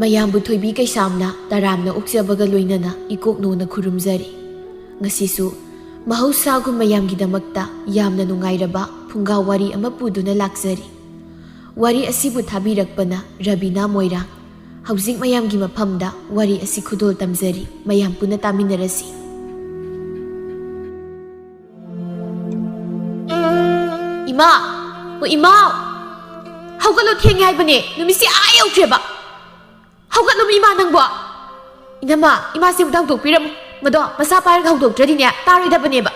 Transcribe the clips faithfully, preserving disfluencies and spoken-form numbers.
ꯃꯌꯥꯝꯕꯨ ꯊꯣꯏꯕꯤ ꯀꯩꯁꯥꯝꯅ ꯇꯔꯥꯝꯅ ꯑꯣꯛꯆꯕꯒ ꯂꯣꯏꯅꯅ ꯏꯀꯣꯛꯅꯣꯅ ꯈꯨꯔꯨꯝꯖꯔꯤ꯫ ꯉꯁꯤꯁꯨ ꯃꯍꯧꯁꯥꯒꯨꯝ ꯃꯌꯥꯝꯒꯤꯗꯃꯛꯇ ꯌꯥꯝꯅ ꯅꯨꯡꯉꯥꯏꯔꯕ ꯐꯨꯡꯒꯥ ꯋꯥꯔꯤ ꯑꯃ ꯄꯨꯗꯨꯅ ꯂꯥꯛꯆꯔꯤ꯫ ꯋꯥꯔꯤ ꯑꯁꯤꯕꯨ ꯊꯥꯕꯤꯔꯛꯄꯅ ꯔꯕꯤꯅꯥ ꯃꯣꯏꯔꯥꯡ꯫ ꯍꯧꯖꯤꯛ ꯃꯌꯥꯝꯒꯤ ꯃꯐꯝꯗ ꯋꯥꯔꯤ ꯑꯁꯤ ꯈꯨꯗꯣꯜ ꯇꯝꯖꯔꯤ, ꯃꯌꯥꯝ ꯄꯨꯟꯅ ꯇꯥꯃꯤꯟꯅꯔꯁꯤ꯫ ꯏꯃꯥ! ꯑꯣ ꯏꯃꯥ! ꯍꯧꯒꯠꯂꯣ, ꯊꯦꯡꯉꯦ ꯍꯥꯏꯕꯅꯦ, ꯅꯨꯃꯤꯠꯁꯦ ꯑꯥ ꯌꯧꯈ꯭ꯔꯦꯕ꯫ ꯍꯧꯒꯠꯂꯣ ꯏꯃꯥ ꯅꯪꯕꯣ꯫ ꯏꯅꯝꯃ, ꯏꯃꯥꯁꯦ ꯑꯃꯨꯛꯇ ꯍꯧꯗꯣꯛꯄꯤꯔꯝꯃꯨ꯫ ꯃꯗꯣ ꯃꯁꯥ ꯄꯥꯏꯔꯒ ꯍꯧꯗꯣꯛꯇ꯭ꯔꯗꯤꯅꯦ ꯇꯥꯔꯣꯏꯗꯕꯅꯦꯕ꯫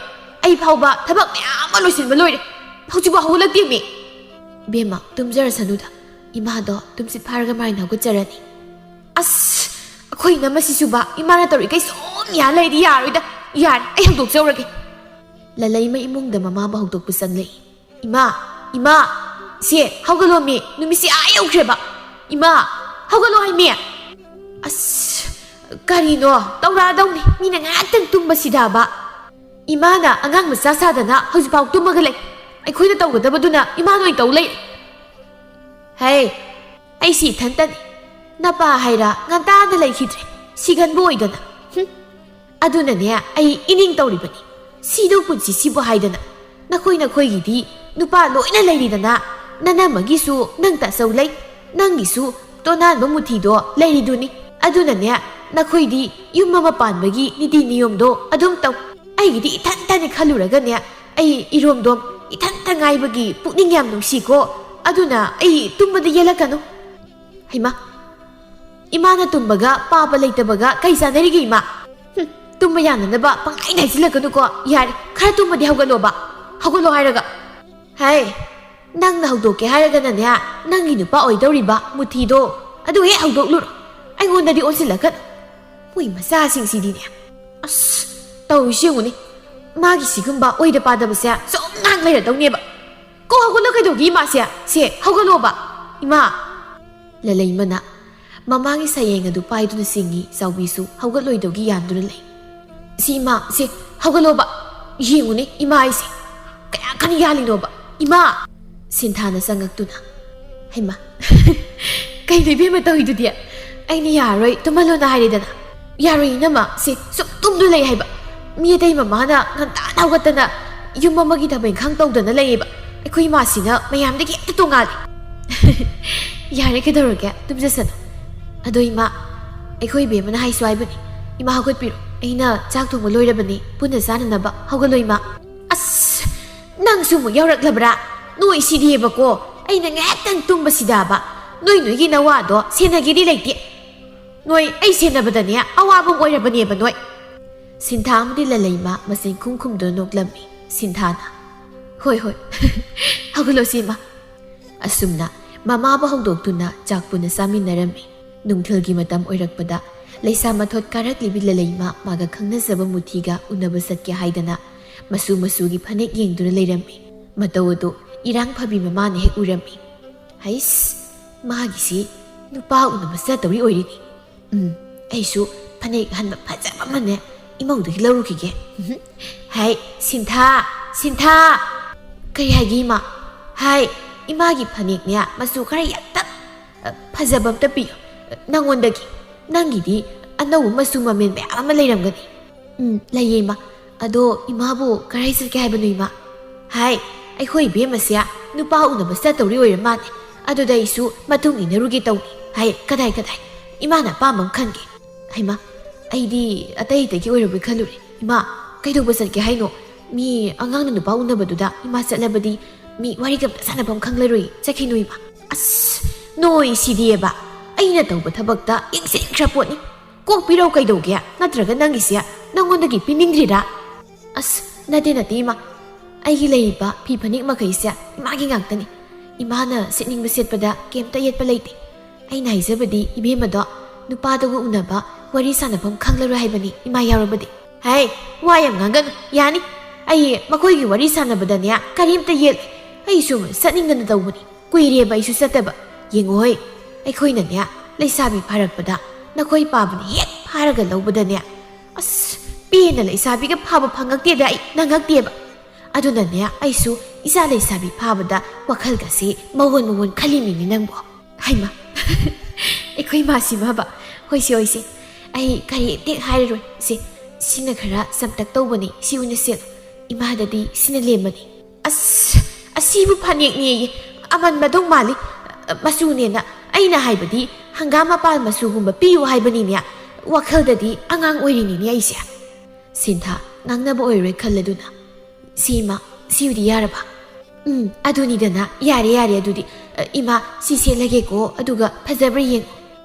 ꯑꯩ ꯐꯥꯎꯕ ꯊꯕꯛ ꯃꯌꯥꯝ ꯑꯃ ꯂꯣꯏꯁꯤꯟꯕ ꯂꯣꯏꯔꯦ, ꯍꯧꯖꯤꯛꯐꯥꯎ ꯍꯧꯒꯠꯂꯛꯇꯦꯃꯤ꯫ ꯏꯕꯦꯝꯃ, ꯇꯨꯝꯖꯔꯁꯅꯨꯗ꯫ ꯏꯃꯥꯗꯣ ꯇꯨꯝꯁꯤꯠ ꯐꯥꯔꯒ ꯃꯥꯏꯅ ꯍꯧꯒꯠꯆꯔꯅꯤ꯫ ꯑꯁ, ꯑꯩꯈꯣꯏ ꯏꯅꯝꯃꯁꯤꯁꯨꯕ ꯏꯃꯥꯅ ꯇꯧꯔꯤ ꯀꯩ ꯁꯨꯝ ꯌꯥ ꯂꯩꯔꯗꯤ ꯌꯥꯔꯣꯏꯗ꯫ ꯌꯥꯔꯦ, ꯑꯩ ꯍꯧꯗꯣꯛꯆꯧꯔꯒꯦ꯫ ꯂꯂꯩꯃ ꯏꯃꯨꯡꯗ ꯃꯃꯥꯕꯨ ꯍꯧꯗꯣꯛꯄ ꯆꯪꯂꯛꯏ꯫ ꯏꯃꯥ, ꯏꯃꯥ, ꯁꯦ ꯍꯧꯒꯠꯂꯣꯃꯤ, ꯅꯨꯃꯤꯠꯁꯦ ꯑꯥ ꯌꯧꯈ꯭ꯔꯦꯕ꯫ ꯏꯃꯥ, ꯍꯧꯒꯠꯂꯣ ꯍꯥꯏꯃꯤ꯫ ꯑꯁ, ꯀꯔꯤꯅꯣ ꯇꯧꯔꯛꯑꯗꯧꯅꯤ, ꯃꯤꯅ ꯉꯥꯏꯍꯥꯛꯇꯪ ꯇꯨꯝꯕꯁꯤꯗꯕ꯫ ꯏꯃꯥꯅ ꯑꯉꯥꯡ ꯃꯆꯥ ꯁꯥꯗꯅ ꯍꯧꯖꯤꯛꯐꯥꯎ ꯇꯨꯝꯃꯒ ꯂꯩ꯫ ꯑꯩꯈꯣꯏꯅ ꯇꯧꯒꯗꯕꯗꯨꯅ ꯏꯃꯥꯅ ꯑꯣꯏꯅ ꯇꯧ ꯂꯩ꯫ ꯍꯦ, ꯑꯩꯁꯤ ꯏꯊꯟꯇꯅꯤ꯫ ꯅꯄꯥ ꯍꯥꯏꯔ ꯉꯟꯇꯥꯅ ꯂꯩꯈꯤꯗ꯭ꯔꯦ, ꯁꯤꯒꯟꯕ ꯑꯣꯏꯗꯅ꯫ ꯍꯨꯝ꯫ ꯑꯗꯨꯅꯅꯦ ꯑꯩ ꯏꯅꯤꯡ ꯇꯧꯔꯤꯕꯅꯤ꯫ ꯁꯤꯗꯧ ꯄꯨꯟꯁꯤ ꯁꯤꯕꯨ ꯍꯥꯏꯗꯅ꯫ ꯅꯈꯣꯏ ꯅꯈꯣꯏꯒꯤꯗꯤ ꯅꯨꯄꯥ ꯂꯣꯏꯅ ꯂꯩꯔꯤꯗꯅ, ꯅꯅꯝꯃꯒꯤꯁꯨ ꯅꯪ ꯇꯥꯆꯧ ꯂꯩ, ꯅꯪꯒꯤꯁꯨ ꯇꯣꯅꯥꯟꯕ ꯃꯨꯊꯤꯗꯣ ꯂꯩꯔꯤꯗꯨꯅꯤ꯫ ꯑꯗꯨꯅꯅꯦ ꯅꯈꯣꯏꯗꯤ ꯌꯨꯝ ꯑꯃ ꯄꯥꯟꯕꯒꯤ ꯅꯤꯇꯤ ꯅꯤꯌꯣꯝꯗꯣ ꯑꯗꯨꯝ ꯇꯧ꯫ ꯑꯩꯒꯤꯗꯤ ꯏꯊꯟꯇꯅꯤ ꯈꯜꯂꯨꯔꯒꯅꯦ ꯑꯩ ꯏꯔꯣꯝꯗꯣꯝ ꯏꯊꯟꯇ ꯉꯥꯏꯕꯒꯤ ꯄꯨꯛꯅꯤꯡ ꯌꯥꯝ ꯅꯨꯡꯁꯤꯀꯣ꯫ ꯑꯗꯨꯅ ꯑꯩ ꯇꯨꯝꯕꯗ ꯌꯦꯜꯂꯛꯀꯅꯨ꯫ ꯍꯩꯃꯥ, ꯏꯃꯥꯅ ꯇꯨꯝꯕꯒ ꯄꯥꯕ ꯂꯩꯇꯕꯒ ꯀꯩ ꯆꯥꯟꯅꯔꯤꯒꯦ ꯏꯃꯥ? ꯍꯨꯝ, ꯇꯨꯝꯕ ꯌꯥꯅꯅꯕ ꯄꯪꯍꯥꯏꯗ ꯍꯥꯏꯖꯤꯜꯂꯛꯀꯅꯨꯀꯣ꯫ ꯌꯥꯔꯦ, ꯈꯔ ꯇꯨꯝꯕꯗꯤ ꯍꯧꯒꯠꯂꯣꯕ꯫ ꯍꯧꯒꯠꯂꯣ ꯍꯥꯏꯔꯒ꯫ ꯍꯥꯏ, ꯅꯪꯅ ꯍꯧꯗꯣꯛꯀꯦ ꯍꯥꯏꯔꯒꯅꯅꯦ, ꯅꯪꯒꯤ ꯅꯨꯄꯥ ꯑꯣꯏꯗꯧꯔꯤꯕ ꯃꯨꯊꯤꯗꯣ ꯑꯗꯨ ꯍꯦꯛ ꯍꯧꯗꯣꯛꯂꯨꯔꯣ꯫ ꯑꯩꯉꯣꯟꯗꯗꯤ ꯑꯣꯟꯁꯤꯜꯂꯛꯀꯅꯨ꯫ ꯃꯣꯏ ꯃꯆꯥꯁꯤꯡꯁꯤꯗꯤꯅꯦ꯫ ꯑꯁ, ꯇꯧꯔꯤꯁꯤ ꯌꯦꯡꯉꯨꯅꯦ꯫ ꯃꯥꯒꯤ ꯁꯤꯒꯨꯝꯕ ꯑꯣꯏꯗ ꯄꯥꯗꯕꯁꯦ ꯁꯨꯝ ꯉꯥꯡ ꯂꯩꯔꯗꯧꯅꯦꯕ꯫ ꯀꯣ ꯍꯧꯒꯠꯂꯣ ꯀꯩꯗꯧꯒꯦ ꯏꯃꯥꯁꯦ? ꯁꯦ, ꯍꯧꯒꯠꯂꯣꯕ꯫ ꯏꯃꯥ꯫ ꯂꯂꯩꯃꯅ ꯃꯃꯥꯒꯤ ꯁꯌꯦꯡ ꯑꯗꯨ ꯄꯥꯏꯗꯨꯅ ꯆꯤꯡꯏ, ꯆꯥꯎꯕꯤꯁꯨ ꯍꯧꯒꯠꯂꯣꯏꯗꯧꯒꯤ ꯌꯥꯟꯗꯨꯅ ꯂꯩ꯫ ꯁꯤ ꯏꯃꯥ, ꯁꯦ, ꯍꯧꯒꯠꯂꯣꯕ꯫ ꯌꯦꯡꯉꯨꯅꯦ ꯏꯃꯥ ꯑꯩꯁꯦ꯫ ꯀꯌꯥ ꯀꯟꯅ ꯌꯥꯜꯂꯤꯅꯣꯕ? ꯏꯃꯥ! ꯁꯤꯟꯊꯥꯅ ꯆꯪꯉꯛꯇꯨꯅ꯫ ꯍꯩꯃꯥ! ꯀꯩꯅꯣ ꯏꯕꯦꯝꯃ ꯇꯧꯔꯤꯗꯨꯗꯤ? ꯑꯩꯅ ꯌꯥꯔꯣꯏ, ꯇꯨꯝꯍꯜꯂꯣꯅ ꯍꯥꯏꯔꯦꯗꯅ꯫ ꯌꯥꯔꯣꯏ ꯏꯅꯝꯃ, ꯁꯤ ꯁꯨꯝ ꯇꯨꯝꯗꯨ ꯂꯩ ꯍꯥꯏꯕ꯫ ꯃꯤ ꯑꯇꯩ ꯃꯃꯥꯅ ꯉꯟꯇꯥꯅ ꯍꯧꯒꯠꯇꯅ ꯌꯨꯝ ꯑꯃꯒꯤ ꯊꯕꯛ ꯏꯪꯈꯥꯡ ꯇꯧꯗꯅ ꯂꯩꯌꯦꯕ꯫ ꯑꯩꯈꯣꯏ ꯏꯃꯥꯁꯤꯅ ꯃꯌꯥꯝꯗꯒꯤ ꯍꯦꯛꯇ ꯇꯣꯡꯉꯥꯜꯂꯤ꯫ ꯌꯥꯔꯦ, ꯀꯩꯗꯧꯔꯒꯦ, ꯇꯨꯝꯖꯁꯅꯨ꯫ ꯑꯗꯣ ꯏꯃꯥ, ꯑꯩꯈꯣꯏ ꯏꯕꯦꯝꯃꯅ ꯍꯥꯏꯁꯨ ꯍꯥꯏꯕꯅꯤ, "ꯏꯃꯥ ꯍꯧꯒꯠꯄꯤꯔꯣ, ꯑꯩꯅ ꯆꯥꯛ ꯊꯣꯡꯕ ꯂꯣꯏꯔꯕꯅꯤ, ꯄꯨꯟꯅ ꯆꯥꯅꯅꯕ꯫ ꯍꯧꯒꯠꯂꯣ ꯏꯃꯥ꯫" ꯑꯁ, ꯅꯪꯁꯨ ꯑꯃꯨꯛ ꯌꯥꯎꯔꯛꯂꯕ꯭ꯔꯥ? ꯅꯣꯏ ꯁꯤꯗꯤꯕꯀꯣ, ꯑꯩꯅ ꯉꯥꯏꯍꯥꯛꯇꯪ ꯇꯨꯝꯕꯁꯤꯗꯕ ꯅꯣꯏ ꯅꯣꯏꯒꯤ ꯅꯋꯥꯗꯣ ꯁꯦꯟꯅꯒꯦꯗꯤ ꯂꯩꯇꯦ꯫ ꯅꯣꯏ ꯑꯩ ꯁꯦꯟꯅꯕꯗꯅꯦ ꯑꯋꯥꯕ ꯑꯃ ꯑꯣꯏꯔꯕꯅꯦꯕ ꯅꯣꯏ꯫ ꯁꯤꯟꯊꯥ ꯑꯃꯗꯤ ꯂꯂꯩꯃ ꯃꯆꯤꯟ ꯈꯨꯝ ꯈꯨꯝꯗꯨꯅ ꯅꯣꯛꯂꯝꯃꯤ꯫ ꯁꯤꯟꯊꯥꯅ, "ꯍꯣꯏ, ꯍꯣꯏ, ꯍꯧꯒꯠꯂꯣ ꯁꯤꯃ꯫" ꯑꯁꯨꯝꯅ ꯃꯃꯥꯕꯨ ꯍꯧꯗꯣꯛꯇꯨꯅ ꯆꯥꯛ ꯄꯨꯟꯅ ꯆꯥꯃꯤꯟꯅꯔꯝꯃꯤ꯫ ꯅꯨꯡꯊꯤꯜꯒꯤ ꯃꯇꯝ ꯑꯣꯏꯔꯛꯄꯗ ꯂꯩꯁꯥ ꯃꯊꯣꯠ ꯀꯥꯔꯛꯂꯤꯕꯤ ꯂꯂꯩꯃ ꯃꯥꯒ ꯈꯪꯅꯖꯕ ꯃꯨꯊꯤꯒ ꯎꯅꯕ ꯆꯠꯀꯦ ꯍꯥꯏꯗꯅ ꯃꯆꯨ ꯃꯆꯨꯒꯤ ꯐꯅꯦꯛ ꯌꯦꯡꯗꯨꯅ ꯂꯩꯔꯝꯃꯤ꯫ ꯃꯇꯧ ꯑꯗꯨ ꯏꯔꯥꯡ ꯐꯕꯤ ꯃꯃꯥꯅ ꯍꯦꯛ ꯎꯔꯝꯃꯤ꯫ "ꯍꯩꯁ, ꯃꯥꯒꯤꯁꯤ ꯅꯨꯄꯥ ꯎꯅꯕ ꯆꯠꯇꯧꯔꯤ ꯑꯣꯏꯔꯤꯅꯤ꯫ ꯎꯝ, ꯑꯩꯁꯨ ꯐꯅꯦꯛ ꯑꯍꯟꯕ ꯐꯖꯕ ꯑꯃꯅꯦ ꯏꯃꯧꯗꯒꯤ ꯂꯧꯔꯨꯈꯤꯒꯦ꯫" "ꯍꯥꯏ, ꯁꯤꯟꯊꯥ, ꯁꯤꯟꯊꯥ!" "ꯀꯔꯤ ꯍꯥꯏꯒꯦ ꯏꯃꯥ?" "ꯍꯥꯏ, ꯏꯃꯥꯒꯤ ꯐꯅꯦꯛꯅꯦ ꯃꯆꯨ ꯈꯔ ꯌꯥꯛꯇꯛ, ꯑ, ꯐꯖꯕ ꯑꯝꯇ ꯄꯤꯌꯨ꯫ ꯅꯪꯉꯣꯟꯗꯒꯤ, ꯅꯪꯒꯤꯗꯤ ꯑꯅꯧꯕ ꯃꯆꯨ ꯃꯃꯦꯟ ꯃꯌꯥꯝ ꯑꯃ ꯂꯩꯔꯝꯒꯅꯤ꯫" "ꯎꯝ, ꯂꯩꯌꯦ ꯏꯃꯥ꯫ ꯑꯗꯣ ꯏꯃꯥꯕꯨ ꯀꯔꯥꯏ ꯆꯠꯀꯦ ꯍꯥꯏꯕꯅꯣ ꯏꯃꯥ?" "ꯍꯥꯏ, ꯑꯩꯈꯣꯏ ꯏꯕꯦꯝꯃꯁꯦ ꯅꯨꯄꯥ ꯎꯅꯕ ꯆꯠꯇꯧꯔꯤ ꯑꯣꯏꯔ ꯃꯥꯜꯂꯦ꯫ ꯑꯗꯨꯗ ꯑꯩꯁꯨ ꯃꯇꯨꯡ ꯏꯟꯅꯔꯨꯒꯦ ꯇꯧꯅꯤ꯫" "ꯍꯥꯏ, ꯀꯗꯥꯏ, ꯀꯗꯥꯏ? ꯏꯃꯥꯅ ꯑꯄꯥꯝꯕ ꯑꯃ ꯈꯟꯒꯦ꯫" "ꯍꯩꯃꯥ, ꯑꯩꯗꯤ ꯑꯇꯩ ꯑꯇꯩꯒꯤ ꯑꯣꯏꯔꯕꯣꯏ ꯈꯜꯂꯨꯔꯦ꯫ ꯏꯃꯥ, ꯀꯩꯗꯧꯕ ꯆꯠꯀꯦ ꯍꯥꯏꯅꯣ? ꯃꯤ ꯑꯉꯥꯡꯅ ꯅꯨꯄꯥ ꯎꯅꯕꯗꯨꯗ ꯏꯃꯥ ꯆꯠꯂꯕꯗꯤ ꯃꯤ ꯋꯥꯔꯤꯒ ꯑꯝꯇ ꯁꯥꯟꯅꯐꯝ ꯈꯪꯂꯔꯣꯏ꯫ ꯆꯠꯈꯤꯅꯨ ꯏꯃꯥ꯫" "ꯑꯁ, ꯅꯣꯏ ꯁꯤꯗꯤꯑꯕ꯫ ꯑꯩꯅ ꯇꯧꯕ ꯊꯕꯛꯇ ꯌꯦꯡꯁꯤꯟꯈ꯭ꯔ ꯄꯣꯠꯅꯤ꯫ ꯀꯣꯛ ꯄꯤꯔꯧ ꯀꯩꯗꯧꯒꯦ? ꯅꯠꯇ꯭ꯔꯒ ꯅꯪꯒꯤꯁꯦ ꯅꯪꯉꯣꯟꯗꯒꯤ ꯄꯤꯅꯤꯡꯗ꯭ꯔꯤꯔꯥ?" "ꯑꯁ, ꯅꯠꯇꯦ, ꯅꯠꯇꯦ ꯏꯃꯥ꯫ ꯑꯩꯒꯤ ꯂꯩꯔꯤꯕ ꯐꯤ ꯐꯅꯦꯛ ꯃꯈꯩꯁꯦ ꯏꯃꯥꯒꯤ ꯉꯥꯛꯇꯅꯤ꯫ ꯏꯃꯥꯅ ꯁꯦꯠꯅꯤꯡꯕ ꯁꯦꯠꯄꯗ ꯀꯩꯝꯇ ꯌꯦꯠꯄ ꯂꯩꯇꯦ꯫ ꯑꯩꯅ ꯍꯥꯏꯖꯕꯗꯤ ꯏꯕꯦꯝꯃꯗꯣ ꯅꯨꯄꯥꯗꯨꯒ ꯎꯅꯕ ꯋꯥꯔꯤ ꯁꯥꯟꯅꯐꯝ ꯈꯪꯂꯔꯣꯏ ꯍꯥꯏꯕꯅꯤ ꯏꯃꯥ ꯌꯥꯎꯔꯕꯗꯤ꯫" "ꯍꯥꯏ, ꯋꯥ ꯌꯥꯝ ꯉꯥꯡꯒꯅꯨ, ꯌꯥꯅꯤ꯫ ꯑꯩ ꯃꯈꯣꯏꯒꯤ ꯋꯥꯔꯤ ꯁꯥꯟꯅꯕꯗꯅꯦ ꯀꯔꯤꯝꯇ ꯌꯦꯠꯂꯣꯏ꯫ ꯑꯩꯁꯨ ꯆꯠꯅꯤꯡꯗꯅ ꯇꯧꯕꯅꯤ꯫ ꯀꯨꯏꯔꯦꯕ ꯑꯩꯁꯨ ꯆꯠꯇꯕ꯫ ꯌꯦꯡꯉꯣꯍꯦ, ꯑꯩꯈꯣꯏꯅꯅꯦ ꯂꯩꯁꯥꯕꯤ ꯐꯥꯔꯛꯄꯗ ꯅꯈꯣꯏ ꯄꯥꯕꯅ ꯍꯦꯛ ꯐꯥꯔꯒ ꯂꯧꯕꯗꯅꯦ, ꯑꯁ, ꯄꯦꯟꯅ ꯂꯩꯁꯥꯕꯤꯒ ꯐꯥꯕ ꯐꯪꯉꯛꯇꯦꯗ ꯑꯩ, ꯅꯪꯉꯛꯇꯦꯕ꯫ ꯑꯗꯨꯅꯅꯦ ꯑꯩꯁꯨ ꯏꯆꯥ ꯂꯩꯁꯥꯕꯤ ꯐꯥꯕꯗ ꯋꯥꯈꯜꯒꯁꯦ ꯃꯑꯣꯟ ꯃꯑꯣꯟ ꯈꯜꯂꯤꯃꯤꯅꯤ ꯅꯪꯕꯣ꯫" "ꯍꯩꯃꯥ, ꯑꯩꯈꯣꯏ ꯏꯃꯥꯁꯤꯃꯕ? ꯍꯣꯏꯁꯦ, ꯍꯣꯏꯁꯦ, ꯑꯩ ꯀꯔꯤ ꯇꯦꯛ ꯍꯥꯏꯔꯔꯣꯏ꯫ ꯁꯦ, ꯁꯤꯅ ꯈꯔ ꯆꯝꯇꯛ ꯇꯧꯕꯅꯤ, ꯁꯤ ꯑꯣꯏꯅ ꯁꯦꯠꯂꯨ꯫ ꯏꯃꯥꯗꯗꯤ ꯁꯤꯅ ꯂꯦꯝꯕꯅꯤ꯫ ꯑꯁ, ꯑꯁꯤꯕꯨ ꯐꯅꯦꯛꯅꯦꯌꯦ, ꯑꯃꯟꯕꯗꯧ ꯃꯥꯜꯂꯤ꯫ ꯃꯆꯨꯅꯦꯅ ꯑꯩꯅ ꯍꯥꯏꯕꯗꯤ ꯍꯪꯒꯥꯝ ꯃꯄꯥꯜ ꯃꯆꯨꯒꯨꯝꯕ ꯄꯤꯌꯨ ꯍꯥꯏꯕꯅꯤꯅꯦ꯫ ꯋꯥꯈꯜꯗꯗꯤ ꯑꯉꯥꯡ ꯑꯣꯏꯔꯤꯅꯤꯅꯦ ꯑꯩꯁꯦ꯫ ꯁꯤꯟꯊꯥ, ꯉꯥꯡꯅꯕ ꯑꯣꯏꯔꯣꯏ ꯈꯜꯂꯗꯨꯅ꯫ ꯁꯤ ꯏꯃꯥ, ꯁꯤꯕꯨꯗꯤ ꯌꯥꯔꯕ? ꯎꯝ, ꯑꯗꯨꯅꯤꯗꯅ, ꯌꯥꯔꯦ, ꯌꯥꯔꯦ, ꯑꯗꯨꯗꯤ꯫ ꯑ, ꯏꯃꯥ, ꯁꯤ ꯁꯦꯠꯂꯒꯦꯀꯣ, ꯑꯗꯨꯒ ꯐꯖꯕ꯭ꯔꯥ ꯌꯦꯡꯉꯣ꯫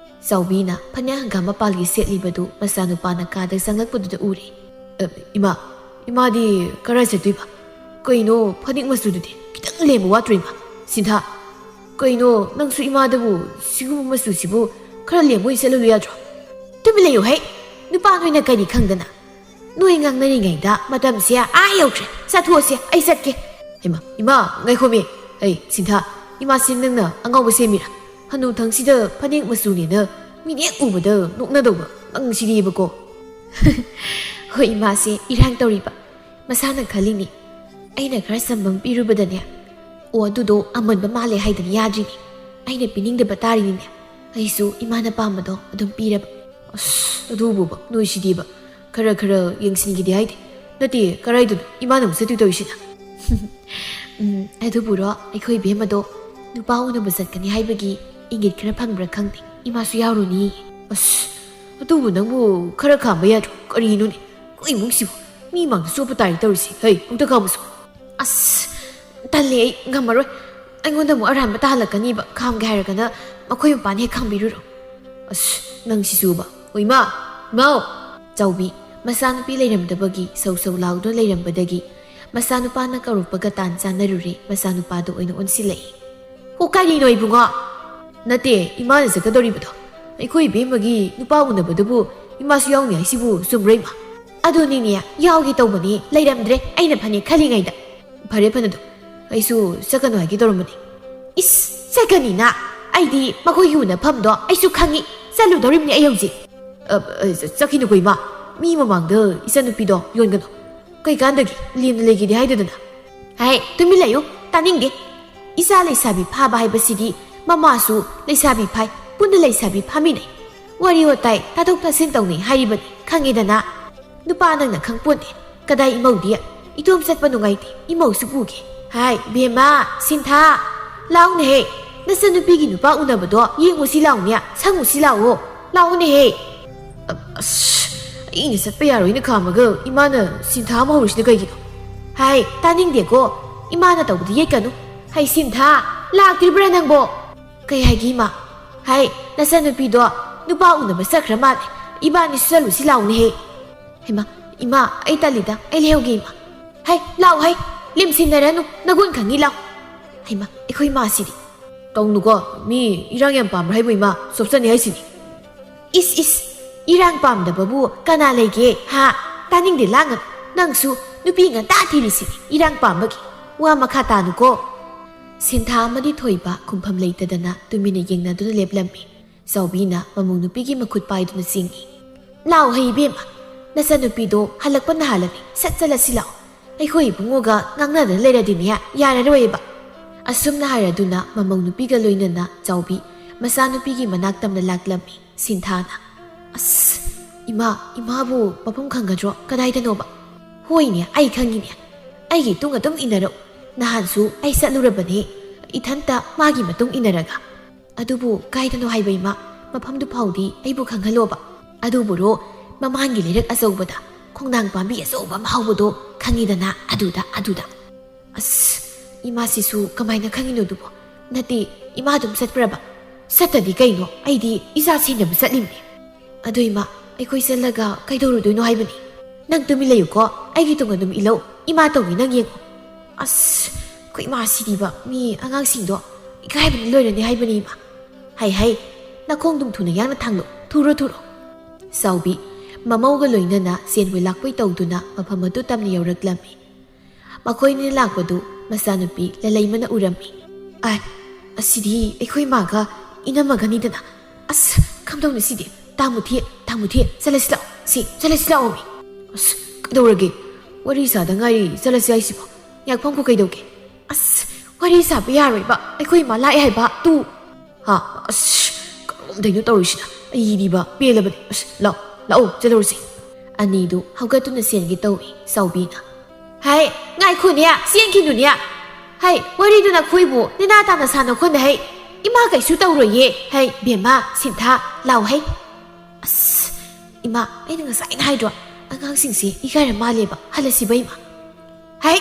ꯆꯥꯎꯕꯤꯅ ꯐꯅꯦꯛ ꯍꯪꯒꯥꯝ ꯃꯄꯥꯜꯒꯤ ꯁꯦꯠꯂꯤꯕꯗꯨ ꯃꯆꯥꯅꯨꯄꯥꯅ ꯀꯥꯗ ꯆꯪꯂꯛꯄꯗꯨꯗ ꯎꯔꯦ꯫ "ꯑ, ꯏꯃꯥ, ꯏꯃꯥꯗꯤ ꯀꯔꯥꯏ ꯆꯠꯇꯣꯏꯕ? ꯀꯩꯅꯣ, ꯐꯅꯦꯛ ꯃꯆꯨꯗꯨꯗꯤ ꯈꯤꯇꯪ ꯂꯦꯝꯕ ꯋꯥꯠꯇ꯭ꯔꯣ, ꯏꯃꯥ?" ꯁꯤꯟꯊꯥ, "ꯀꯩꯅꯣ, ꯅꯪꯁꯨ ꯏꯃꯥꯗꯕꯨ ꯁꯤꯒꯨꯝꯕ ꯃꯆꯨꯁꯤꯕꯨ ꯈꯔ ꯂꯦꯝꯕ ꯑꯣꯏꯅ ꯁꯦꯠꯍꯜꯂꯨ ꯌꯥꯗ꯭ꯔꯣ?" "ꯇꯨꯃꯤꯟ ꯂꯩꯌꯨ ꯍꯩ! ꯅꯨꯄꯥ ꯅꯣꯏꯅ ꯀꯔꯤ ꯈꯪꯗꯅ? ꯅꯣꯏ ꯉꯥꯡꯅꯔꯤꯉꯩꯗ ꯃꯇꯝꯁꯦ ꯑꯥ ꯌꯧꯈ꯭ꯔꯦ꯫ ꯆꯠꯊꯣꯛꯑꯁꯦ, ꯑꯩ ꯆꯠꯀꯦ꯫" "ꯍꯩꯃꯥ, ꯏꯃꯥ, ꯉꯥꯏꯈꯣꯃꯤ꯫ ꯑꯩ, ꯁꯤꯟꯊꯥ, ꯏꯃꯥ ꯁꯤ ꯅꯪꯅ ꯑꯉꯥꯎꯕ ꯁꯦꯝꯃꯤꯔꯥ? ꯍꯅꯨꯊꯪꯁꯤꯗ ꯐꯅꯦꯛ ꯃꯆꯨꯅꯦꯅ ꯃꯤꯅ ꯍꯦꯛ ꯎꯕꯗ ꯅꯣꯛꯅꯗꯧꯕ ꯅꯪ ꯁꯤꯗꯤꯕꯀꯣ꯫" "ꯍꯣꯏ, ꯏꯃꯥꯁꯦ ꯏꯔꯥꯡ ꯇꯧꯔꯤꯕ꯫ ꯃꯁꯥꯅ ꯈꯜꯂꯤꯅꯤ꯫ ꯑꯩꯅ ꯈꯔ ꯆꯝꯕ ꯑꯃ ꯄꯤꯔꯨꯕꯗꯅꯦ, ꯑꯣ, ꯑꯗꯨꯗꯣ ꯑꯃꯟꯕ ꯃꯥꯜꯂꯦ ꯍꯥꯏꯗꯅ ꯌꯥꯗ꯭ꯔꯤꯅꯤ꯫ ꯑꯩꯅ ꯄꯤꯅꯤꯡꯗꯕ ꯇꯥꯔꯤꯅꯤꯅꯦ꯫ ꯑꯩꯁꯨ ꯏꯃꯥꯅ ꯄꯥꯝꯕꯗꯣ ꯑꯗꯨꯝ ꯄꯤꯔꯕ꯫" "ꯑꯁ, ꯑꯗꯨꯕꯨꯕ, ꯅꯣꯏ ꯁꯤꯗꯤꯕ꯫ ꯈꯔ ꯈꯔ ꯌꯦꯡꯁꯤꯟꯈꯤꯗꯦ ꯍꯥꯏꯗꯦ꯫ ꯅꯠꯇꯦ, ꯀꯔꯥꯏꯗꯅꯣ ꯏꯃꯥꯅ ꯑꯃꯨꯛ ꯆꯠꯇꯣꯏ ꯇꯧꯔꯤꯁꯤꯅ?" "ꯎꯝ, ꯑꯗꯨꯕꯨꯔꯣ, ꯑꯩꯈꯣꯏ ꯏꯕꯦꯝꯃꯗꯣ ꯅꯨꯄꯥ ꯎꯅꯕ ꯆꯠꯀꯅꯤ ꯍꯥꯏꯕꯒꯤ ꯏꯪꯒꯤꯠ ꯈꯔ ꯐꯪꯕ꯭ꯔꯥ ꯈꯪꯗꯦ꯫ ꯏꯃꯥꯁꯨ ꯌꯥꯎꯔꯨꯅꯤ꯫" "ꯑꯁ, ꯑꯗꯨꯕꯨ ꯅꯪꯕꯨ ꯈꯔ ꯈꯥꯝꯕ ꯌꯥꯗ꯭ꯔꯣ? ꯀꯔꯤꯅꯣꯅꯦ? ꯑꯩꯈꯣꯏ ꯏꯃꯨꯡꯁꯤꯕꯨ ꯃꯤ ꯃꯥꯡꯗ ꯆꯣꯞꯄ ꯇꯥꯔꯤ ꯇꯧꯔꯤꯁꯦ꯫ ꯍꯩ, ꯑꯃꯨꯛꯇ ꯈꯥꯝꯃꯨꯁꯣ꯫" "ꯑꯁ, ꯇꯜꯂꯦ, ꯑꯩ ꯉꯝꯃꯔꯣꯏ꯫ ꯑꯩꯉꯣꯟꯗ ꯑꯃꯨꯛ ꯑꯔꯥꯟꯕ ꯇꯥꯍꯜꯂꯛꯀꯅꯤꯕ꯫ ꯈꯥꯝꯒꯦ ꯍꯥꯏꯔꯒꯅ ꯃꯈꯣꯏ ꯃꯄꯥꯟ ꯍꯦꯛ ꯈꯥꯝꯕꯤꯔꯨꯔꯣ꯫" "ꯑꯁ, ꯅꯪ ꯁꯤꯁꯨꯕ꯫ ꯑꯣ, ꯏꯃꯥ! ꯏꯃꯥꯎ!" ꯆꯥꯎꯕꯤ, ꯃꯆꯥꯅꯨꯄꯤ ꯂꯩꯔꯝꯗꯕꯒꯤ ꯁꯧ ꯁꯧ ꯂꯥꯎꯗꯨꯅ ꯂꯩꯔꯝꯕꯗꯒꯤ ꯃꯆꯥꯅꯨꯄꯥꯅ ꯀꯧꯔꯛꯄꯒ ꯇꯥꯟ ꯆꯥꯅꯔꯨꯔꯦ꯫ ꯃꯆꯥꯅꯨꯄꯥꯗ ꯑꯣꯏꯅ ꯑꯣꯟꯁꯤꯜꯂꯛꯏ꯫ "ꯑꯣ, ꯀꯔꯤꯅꯣ, ꯏꯕꯨꯡꯉꯣ?" "ꯅꯠꯇꯦ, ꯏꯃꯥꯅ ꯆꯠꯀꯗꯧꯔꯤꯕꯗꯣ꯫ ꯑꯩꯈꯣꯏ ꯏꯕꯦꯝꯃꯒꯤ ꯅꯨꯄꯥ ꯎꯅꯕꯗꯨꯕꯨ ꯏꯃꯥꯁꯨ ꯌꯥꯎꯅꯤ ꯍꯥꯏꯁꯤꯕꯨ ꯆꯨꯝꯕ꯭ꯔꯥ, ꯏꯃꯥ?" "ꯑꯗꯨꯅꯤꯅꯦ, ꯌꯥꯎꯒꯦ ꯇꯧꯕꯅꯤ, ꯂꯩꯔꯝꯗ꯭ꯔꯦ, ꯑꯩꯅ ꯐꯅꯦꯛ ꯈꯜꯂꯤꯉꯩꯗ꯫" "ꯐꯔꯦ, ꯐꯅꯗꯨ, ꯑꯩꯁꯨ ꯆꯠꯀꯅꯨ ꯍꯥꯏꯒꯦ ꯇꯧꯔꯝꯕꯅꯤ꯫" "ꯏꯁ, ꯆꯠꯀꯅꯤꯅ? ꯑꯩꯗꯤ ꯃꯈꯣꯏꯒꯤ ꯎꯅꯐꯝꯗꯣ ꯑꯩꯁꯨ ꯈꯪꯉꯤ꯫ ꯆꯠꯂꯨꯗꯧꯔꯤꯕꯅꯤ ꯑꯩ ꯍꯧꯖꯤꯛ꯫" "ꯑ, ꯑ, ꯆꯠꯈꯤꯅꯨꯀꯣ, ꯏꯃꯥ꯫ ꯃꯤ ꯃꯃꯥꯡꯗ ꯏꯆꯟꯅꯨꯄꯤꯗꯣ ꯌꯣꯟꯒꯅꯨ꯫ ꯀꯩꯀꯥꯟꯗꯒꯤ ꯂꯦꯝꯅ ꯂꯩꯒꯦꯗꯤ ꯍꯥꯏꯗꯗꯅ꯫" "ꯍꯥꯏ, ꯇꯨꯃꯤꯟ ꯂꯩꯌꯨ, ꯇꯥꯅꯤꯡꯗꯦ꯫ ꯏꯆꯥ ꯂꯩꯁꯥꯕꯤ ꯐꯥꯕ ꯍꯥꯏꯕꯁꯤꯗꯤ ꯃꯃꯥꯁꯨ ꯂꯩꯁꯥꯕꯤ ꯐꯥꯏ, ꯄꯨꯟꯅ ꯂꯩꯁꯥꯕꯤ ꯐꯥꯃꯤꯟꯅꯩ, ꯋꯥꯔꯤ ꯋꯥꯇꯥꯏ ꯇꯥꯊꯣꯛ ꯇꯥꯁꯤꯟ ꯇꯧꯅꯩ ꯍꯥꯏꯔꯤꯕꯅꯤ, ꯈꯪꯉꯦꯗꯅ꯫ ꯅꯨꯄꯥ ꯅꯪꯅ ꯈꯪꯄꯣꯟꯗꯦ꯫ ꯀꯗꯥꯏ ꯏꯃꯧꯗꯤ? ꯏꯇꯣꯝ ꯆꯠꯄ ꯅꯨꯡꯉꯥꯏꯇꯦ, ꯏꯃꯧꯁꯨ ꯄꯨꯒꯦ꯫ ꯍꯥꯏ ꯕꯦꯝꯃ, ꯁꯤꯟꯊꯥ, ꯂꯥꯎꯅꯦꯍꯦ꯫ ꯅꯆꯟꯅꯨꯄꯤꯒꯤ ꯅꯨꯄꯥ ꯎꯅꯕꯗꯣ ꯌꯦꯡꯉꯨꯁꯤ ꯂꯥꯎꯅꯦ, ꯁꯪꯉꯨꯁꯤ ꯂꯥꯎꯑꯣ꯫ ꯂꯥꯎꯅꯦꯍꯦ꯫ ꯑ-, ꯑꯁ, ꯑꯩꯅ ꯆꯠꯄ ꯌꯥꯔꯣꯏꯅ ꯈꯥꯝꯃꯒ ꯏꯃꯥꯅ ꯁꯤꯟꯊꯥ ꯑꯃ ꯍꯧꯔꯤꯁꯤꯅ ꯀꯩꯒꯤꯅꯣ? ꯍꯥꯏ, ꯇꯥꯅꯤꯡꯗꯦꯀꯣ꯫ ꯏꯃꯥꯅ ꯇꯧꯕꯗꯤ ꯌꯦꯠꯀꯅꯨ꯫ ꯍꯩ ꯁꯤꯟꯊꯥ, ꯂꯥꯛꯇ꯭ꯔꯤꯕ꯭ꯔꯥ ꯅꯪꯕꯣ? ꯀꯩ ꯍꯥꯏꯒꯦ ꯏꯃꯥ? ꯍꯥꯏ, ꯅꯆꯟꯅꯨꯄꯤꯗꯣ ꯅꯨꯄꯥ ꯎꯅꯕ ꯆꯠꯈ꯭ꯔ ꯃꯥꯜꯂꯦ꯫ ꯏꯕꯥꯅꯤꯁꯨ ꯆꯠꯂꯨꯁꯤ ꯂꯥꯎꯅꯦꯍꯦ꯫ ꯍꯩꯃꯥ, ꯏꯃꯥ, ꯑꯩ ꯇꯜꯂꯤꯗ, ꯑꯩ ꯂꯩꯍꯧꯒꯦ ꯏꯃꯥ꯫ ꯍꯩ, ꯂꯥꯎ ꯍꯩ, ꯂꯦꯝꯁꯤꯟꯅꯔꯅꯨ, ꯅꯒꯨꯟ ꯈꯪꯉꯤ ꯂꯥꯎ꯫ ꯍꯩꯃꯥ, ꯑꯩꯈꯣꯏ ꯏꯃꯥꯁꯤꯗꯤ꯫ ꯇꯧꯅꯨꯀꯣ, ꯃꯤ ꯏꯔꯥꯡ ꯌꯥꯝ ꯄꯥꯝꯕ꯭ꯔꯥ ꯍꯥꯏꯕꯨ ꯏꯃꯥ, ꯆꯣꯞꯆꯅꯤ ꯍꯥꯏꯁꯤꯅꯤ꯫ ꯏꯁ ꯏꯁ, ꯏꯔꯥꯡ ꯄꯥꯝꯗꯕꯕꯨ ꯀꯅꯥ ꯂꯩꯒꯦ ꯍꯥ? ꯇꯥꯅꯤꯡꯗꯦ ꯂꯥꯡꯒꯅꯨ, ꯅꯪꯁꯨ ꯅꯨꯄꯤ ꯉꯟꯇꯥ ꯊꯤꯔꯤꯁꯤꯗꯤ ꯏꯔꯥꯡ ꯄꯥꯝꯕꯒꯤ꯫ ꯋꯥ ꯃꯈꯥ ꯇꯥꯅꯨꯀꯣ꯫ ꯁꯤꯟꯊꯥ ꯑꯃꯗꯤ ꯊꯣꯏꯕ ꯈꯨꯝꯐꯝ ꯂꯩꯇꯗꯅ ꯇꯨꯃꯤꯟꯅ ꯌꯦꯡꯅꯗꯨꯅ ꯂꯦꯞꯂꯝꯃꯤ꯫ ꯆꯥꯎꯕꯤꯅ ꯃꯃꯧ ꯅꯨꯄꯤꯒꯤ ꯃꯈꯨꯠ ꯄꯥꯏꯗꯨꯅ ꯆꯤꯡꯏ꯫ ꯂꯥꯎ ꯍꯩ ꯏꯕꯦꯝꯃ, ꯅꯆꯟꯅꯨꯄꯤꯗꯣ ꯍꯜꯂꯛꯄ ꯅꯍꯥꯜꯂꯅꯤ, ꯁꯠ ꯆꯠꯂꯁꯤ ꯂꯥꯎ꯫ ꯑꯩꯈꯣꯏ ꯏꯕꯨꯡꯉꯣꯒ ꯉꯥꯡꯅꯗꯅ ꯂꯩꯔꯗꯤꯅꯦ ꯌꯥꯔꯔꯣꯏꯕ꯫ ꯑꯁꯨꯝꯅ ꯍꯥꯏꯔꯗꯨꯅ ꯃꯃꯧ ꯅꯨꯄꯤꯒ ꯂꯣꯏꯅꯅ ꯆꯥꯎꯕꯤ ꯃꯆꯥꯅꯨꯄꯤꯒꯤ ꯃꯅꯥꯛ ꯇꯝꯅ ꯂꯥꯛꯂꯝꯃꯤ꯫ ꯁꯤꯟꯊꯥꯅ, ꯑꯁ, ꯏꯃꯥ, ꯏꯃꯥꯕꯨ ꯃꯐꯝ ꯈꯪꯒꯗ꯭ꯔꯣ? ꯀꯗꯥꯏꯗꯅꯣꯕ? ꯍꯣꯏꯅꯦ, ꯑꯩ ꯈꯪꯉꯤꯅꯦ꯫ ꯑꯩꯒꯤ ꯇꯨꯡ ꯑꯗꯨꯝ ꯏꯟꯅꯔꯛꯎ꯫ ꯅꯍꯥꯟꯁꯨ ꯑꯩ ꯆꯠꯂꯨꯔꯕꯅꯦ, ꯏꯊꯟꯇ ꯃꯥꯒꯤ ꯃꯇꯨꯡ ꯏꯟꯅꯔꯒ꯫ ꯑꯗꯨꯕꯨ ꯀꯥꯏꯗꯅꯣ ꯍꯥꯏꯕ ꯏꯃꯥ? ꯃꯐꯝꯗꯨ ꯐꯥꯎꯗꯤ ꯑꯩꯕꯨ ꯈꯪꯍꯜꯂꯣꯕ꯫ ꯑꯗꯨꯕꯨꯔꯣ, ꯃꯃꯥꯡꯒꯤ ꯂꯩꯔꯛ ꯑꯆꯧꯕꯗ ꯈꯣꯡꯅꯥꯡ ꯄꯥꯝꯕꯤ ꯑꯆꯧꯕ ꯑꯃ ꯍꯧꯕꯗꯣ, ꯈꯪꯉꯤꯗꯅ? ꯑꯗꯨꯗ, ꯑꯗꯨꯗ꯫ ꯑꯁ, ꯏꯃꯥꯁꯤꯁꯨ ꯀꯃꯥꯏꯅ ꯈꯪꯉꯤꯅꯣ ꯑꯗꯨꯕꯣ? ꯅꯠꯇꯦ, ꯏꯃꯥ ꯑꯗꯨꯝ ꯆꯠꯄ꯭ꯔꯕ? ꯆꯠꯇꯗꯤ ꯀꯩꯅꯣ? ꯑꯩꯗꯤ ꯏꯆꯥ ꯁꯦꯟꯅꯕ ꯆꯠꯂꯤꯕꯅꯦ꯫ ꯑꯗꯨ ꯏꯃꯥ, ꯑꯩꯈꯣꯏ ꯆꯠꯂꯒ ꯀꯩꯗꯧꯔꯨꯗꯣꯏꯅꯣ ꯍꯥꯏꯕꯅꯤ? ꯅꯪ ꯇꯨꯃꯤꯟ ꯂꯩꯌꯨꯀꯣ, ꯑꯩꯒꯤ ꯇꯨꯡ ꯑꯗꯨꯝ ꯏꯜꯂꯧ꯫ ꯏꯃꯥ ꯇꯧꯒꯦ ꯅꯪ ꯌꯦꯡꯉꯣ꯫ ꯑꯁ, ꯑꯩꯈꯣꯏ ꯏꯃꯥꯁꯤꯗꯤꯕ, ꯃꯤ ꯑꯉꯥꯡꯁꯤꯡꯗꯣ ꯏꯀꯥꯏꯕꯅ ꯂꯣꯏꯔꯅꯤ ꯍꯥꯏꯕꯅꯤ ꯏꯃꯥ꯫ ꯍꯩ ꯍꯩ, ꯅꯈꯣꯡꯗꯨꯝ ꯊꯨꯅ ꯌꯥꯡꯅ ꯊꯥꯡꯂꯣ, ꯊꯨꯔꯣ ꯊꯨꯔꯣ꯫ ꯆꯥꯎꯕꯤ, ꯃꯃꯧꯒ ꯂꯣꯏꯅꯅ ꯆꯦꯟꯕꯣꯏ ꯂꯥꯛꯄꯣꯏ ꯇꯧꯗꯨꯅ ꯃꯐꯝ ꯑꯗꯨ ꯇꯝꯅ ꯌꯧꯔꯛꯂꯝꯃꯤ꯫ ꯃꯈꯣꯏꯅ ꯂꯥꯛꯄꯗꯨ ꯃꯆꯥꯅꯨꯄꯤ ꯂꯂꯩꯃꯅ ꯎꯔꯝꯃꯤ꯫ ꯑꯥꯏ, ꯑꯁꯤꯗꯤ ꯑꯩꯈꯣꯏ ꯃꯥꯒ ꯏꯅꯝꯃꯒꯅꯤꯗꯅ꯫ ꯑꯁ, ꯀꯝꯗꯧꯅꯤ ꯁꯤꯗꯤ? ꯇꯥꯃꯨꯊꯤ, ꯇꯥꯃꯨꯊꯤ, ꯆꯠꯂꯁꯤ ꯂꯥꯛꯑꯣ꯫ ꯁꯤ, ꯆꯠꯂꯁꯤ ꯂꯥꯛꯑꯣ ꯃꯤ꯫ ꯑꯁ, ꯀꯩꯗꯧꯔꯒꯦ? ꯋꯥꯔꯤ ꯁꯥꯗ ꯉꯥꯏꯔꯤ, ꯆꯠꯂꯁꯤ ꯍꯥꯏꯁꯤꯕꯣ꯫ ꯉꯥꯏꯈꯣ ꯀꯩꯗꯧꯒꯦ? ꯑꯁ, ꯋꯥꯔꯤ ꯁꯥꯕ ꯌꯥꯔꯣꯏꯕ꯫ ꯑꯩꯈꯣꯏ ꯏꯃꯥ ꯂꯥꯛꯑꯦ ꯍꯥꯏꯕ꯫ ꯇꯨ꯫ ꯍꯥ? ꯑꯁ, ꯀꯩꯅꯣ ꯇꯧꯔꯤꯁꯤꯅ? ꯑꯩꯗꯤꯕ ꯄꯦꯜꯂꯕꯅꯤ꯫ ꯑꯁ, ꯂꯥꯛꯑꯣ, ꯂꯥꯛꯑꯣ, ꯆꯠꯂꯨꯔꯁꯤ꯫ ꯑꯅꯤꯗꯨ ꯍꯧꯒꯠꯇꯨꯅ ꯆꯦꯟꯒꯦ ꯇꯧꯏ ꯆꯥꯎꯕꯤꯅ꯫ ꯍꯥꯏ, ꯉꯥꯏꯈꯣꯅꯦ, ꯆꯦꯟꯈꯤꯅꯨꯅꯦ꯫ ꯍꯥꯏ, ꯋꯥꯔꯤꯗꯨ ꯅꯈꯣꯏꯕꯨ ꯅꯦꯅꯥ ꯇꯥꯅ ꯁꯥꯟꯅꯈꯣꯅ ꯍꯩ꯫ ꯏꯃꯥ ꯀꯩꯁꯨ ꯇꯧꯔꯣꯏꯌꯦ꯫ ꯍꯩ, ꯕꯦꯝꯃ, ꯁꯤꯟꯊꯥ, ꯂꯥꯎ ꯍꯩ꯫ ꯑꯁ, ꯏꯃꯥ, ꯑꯩꯅ ꯉꯁꯥꯏꯅ ꯍꯥꯏꯗ꯭ꯔꯣ, ꯑꯉꯥꯡꯁꯤꯡꯁꯦ ꯏꯀꯥꯏꯔ ꯃꯥꯜꯂꯦꯕ, ꯍꯜꯂꯁꯤꯕ ꯏꯃꯥ꯫ ꯍꯩ,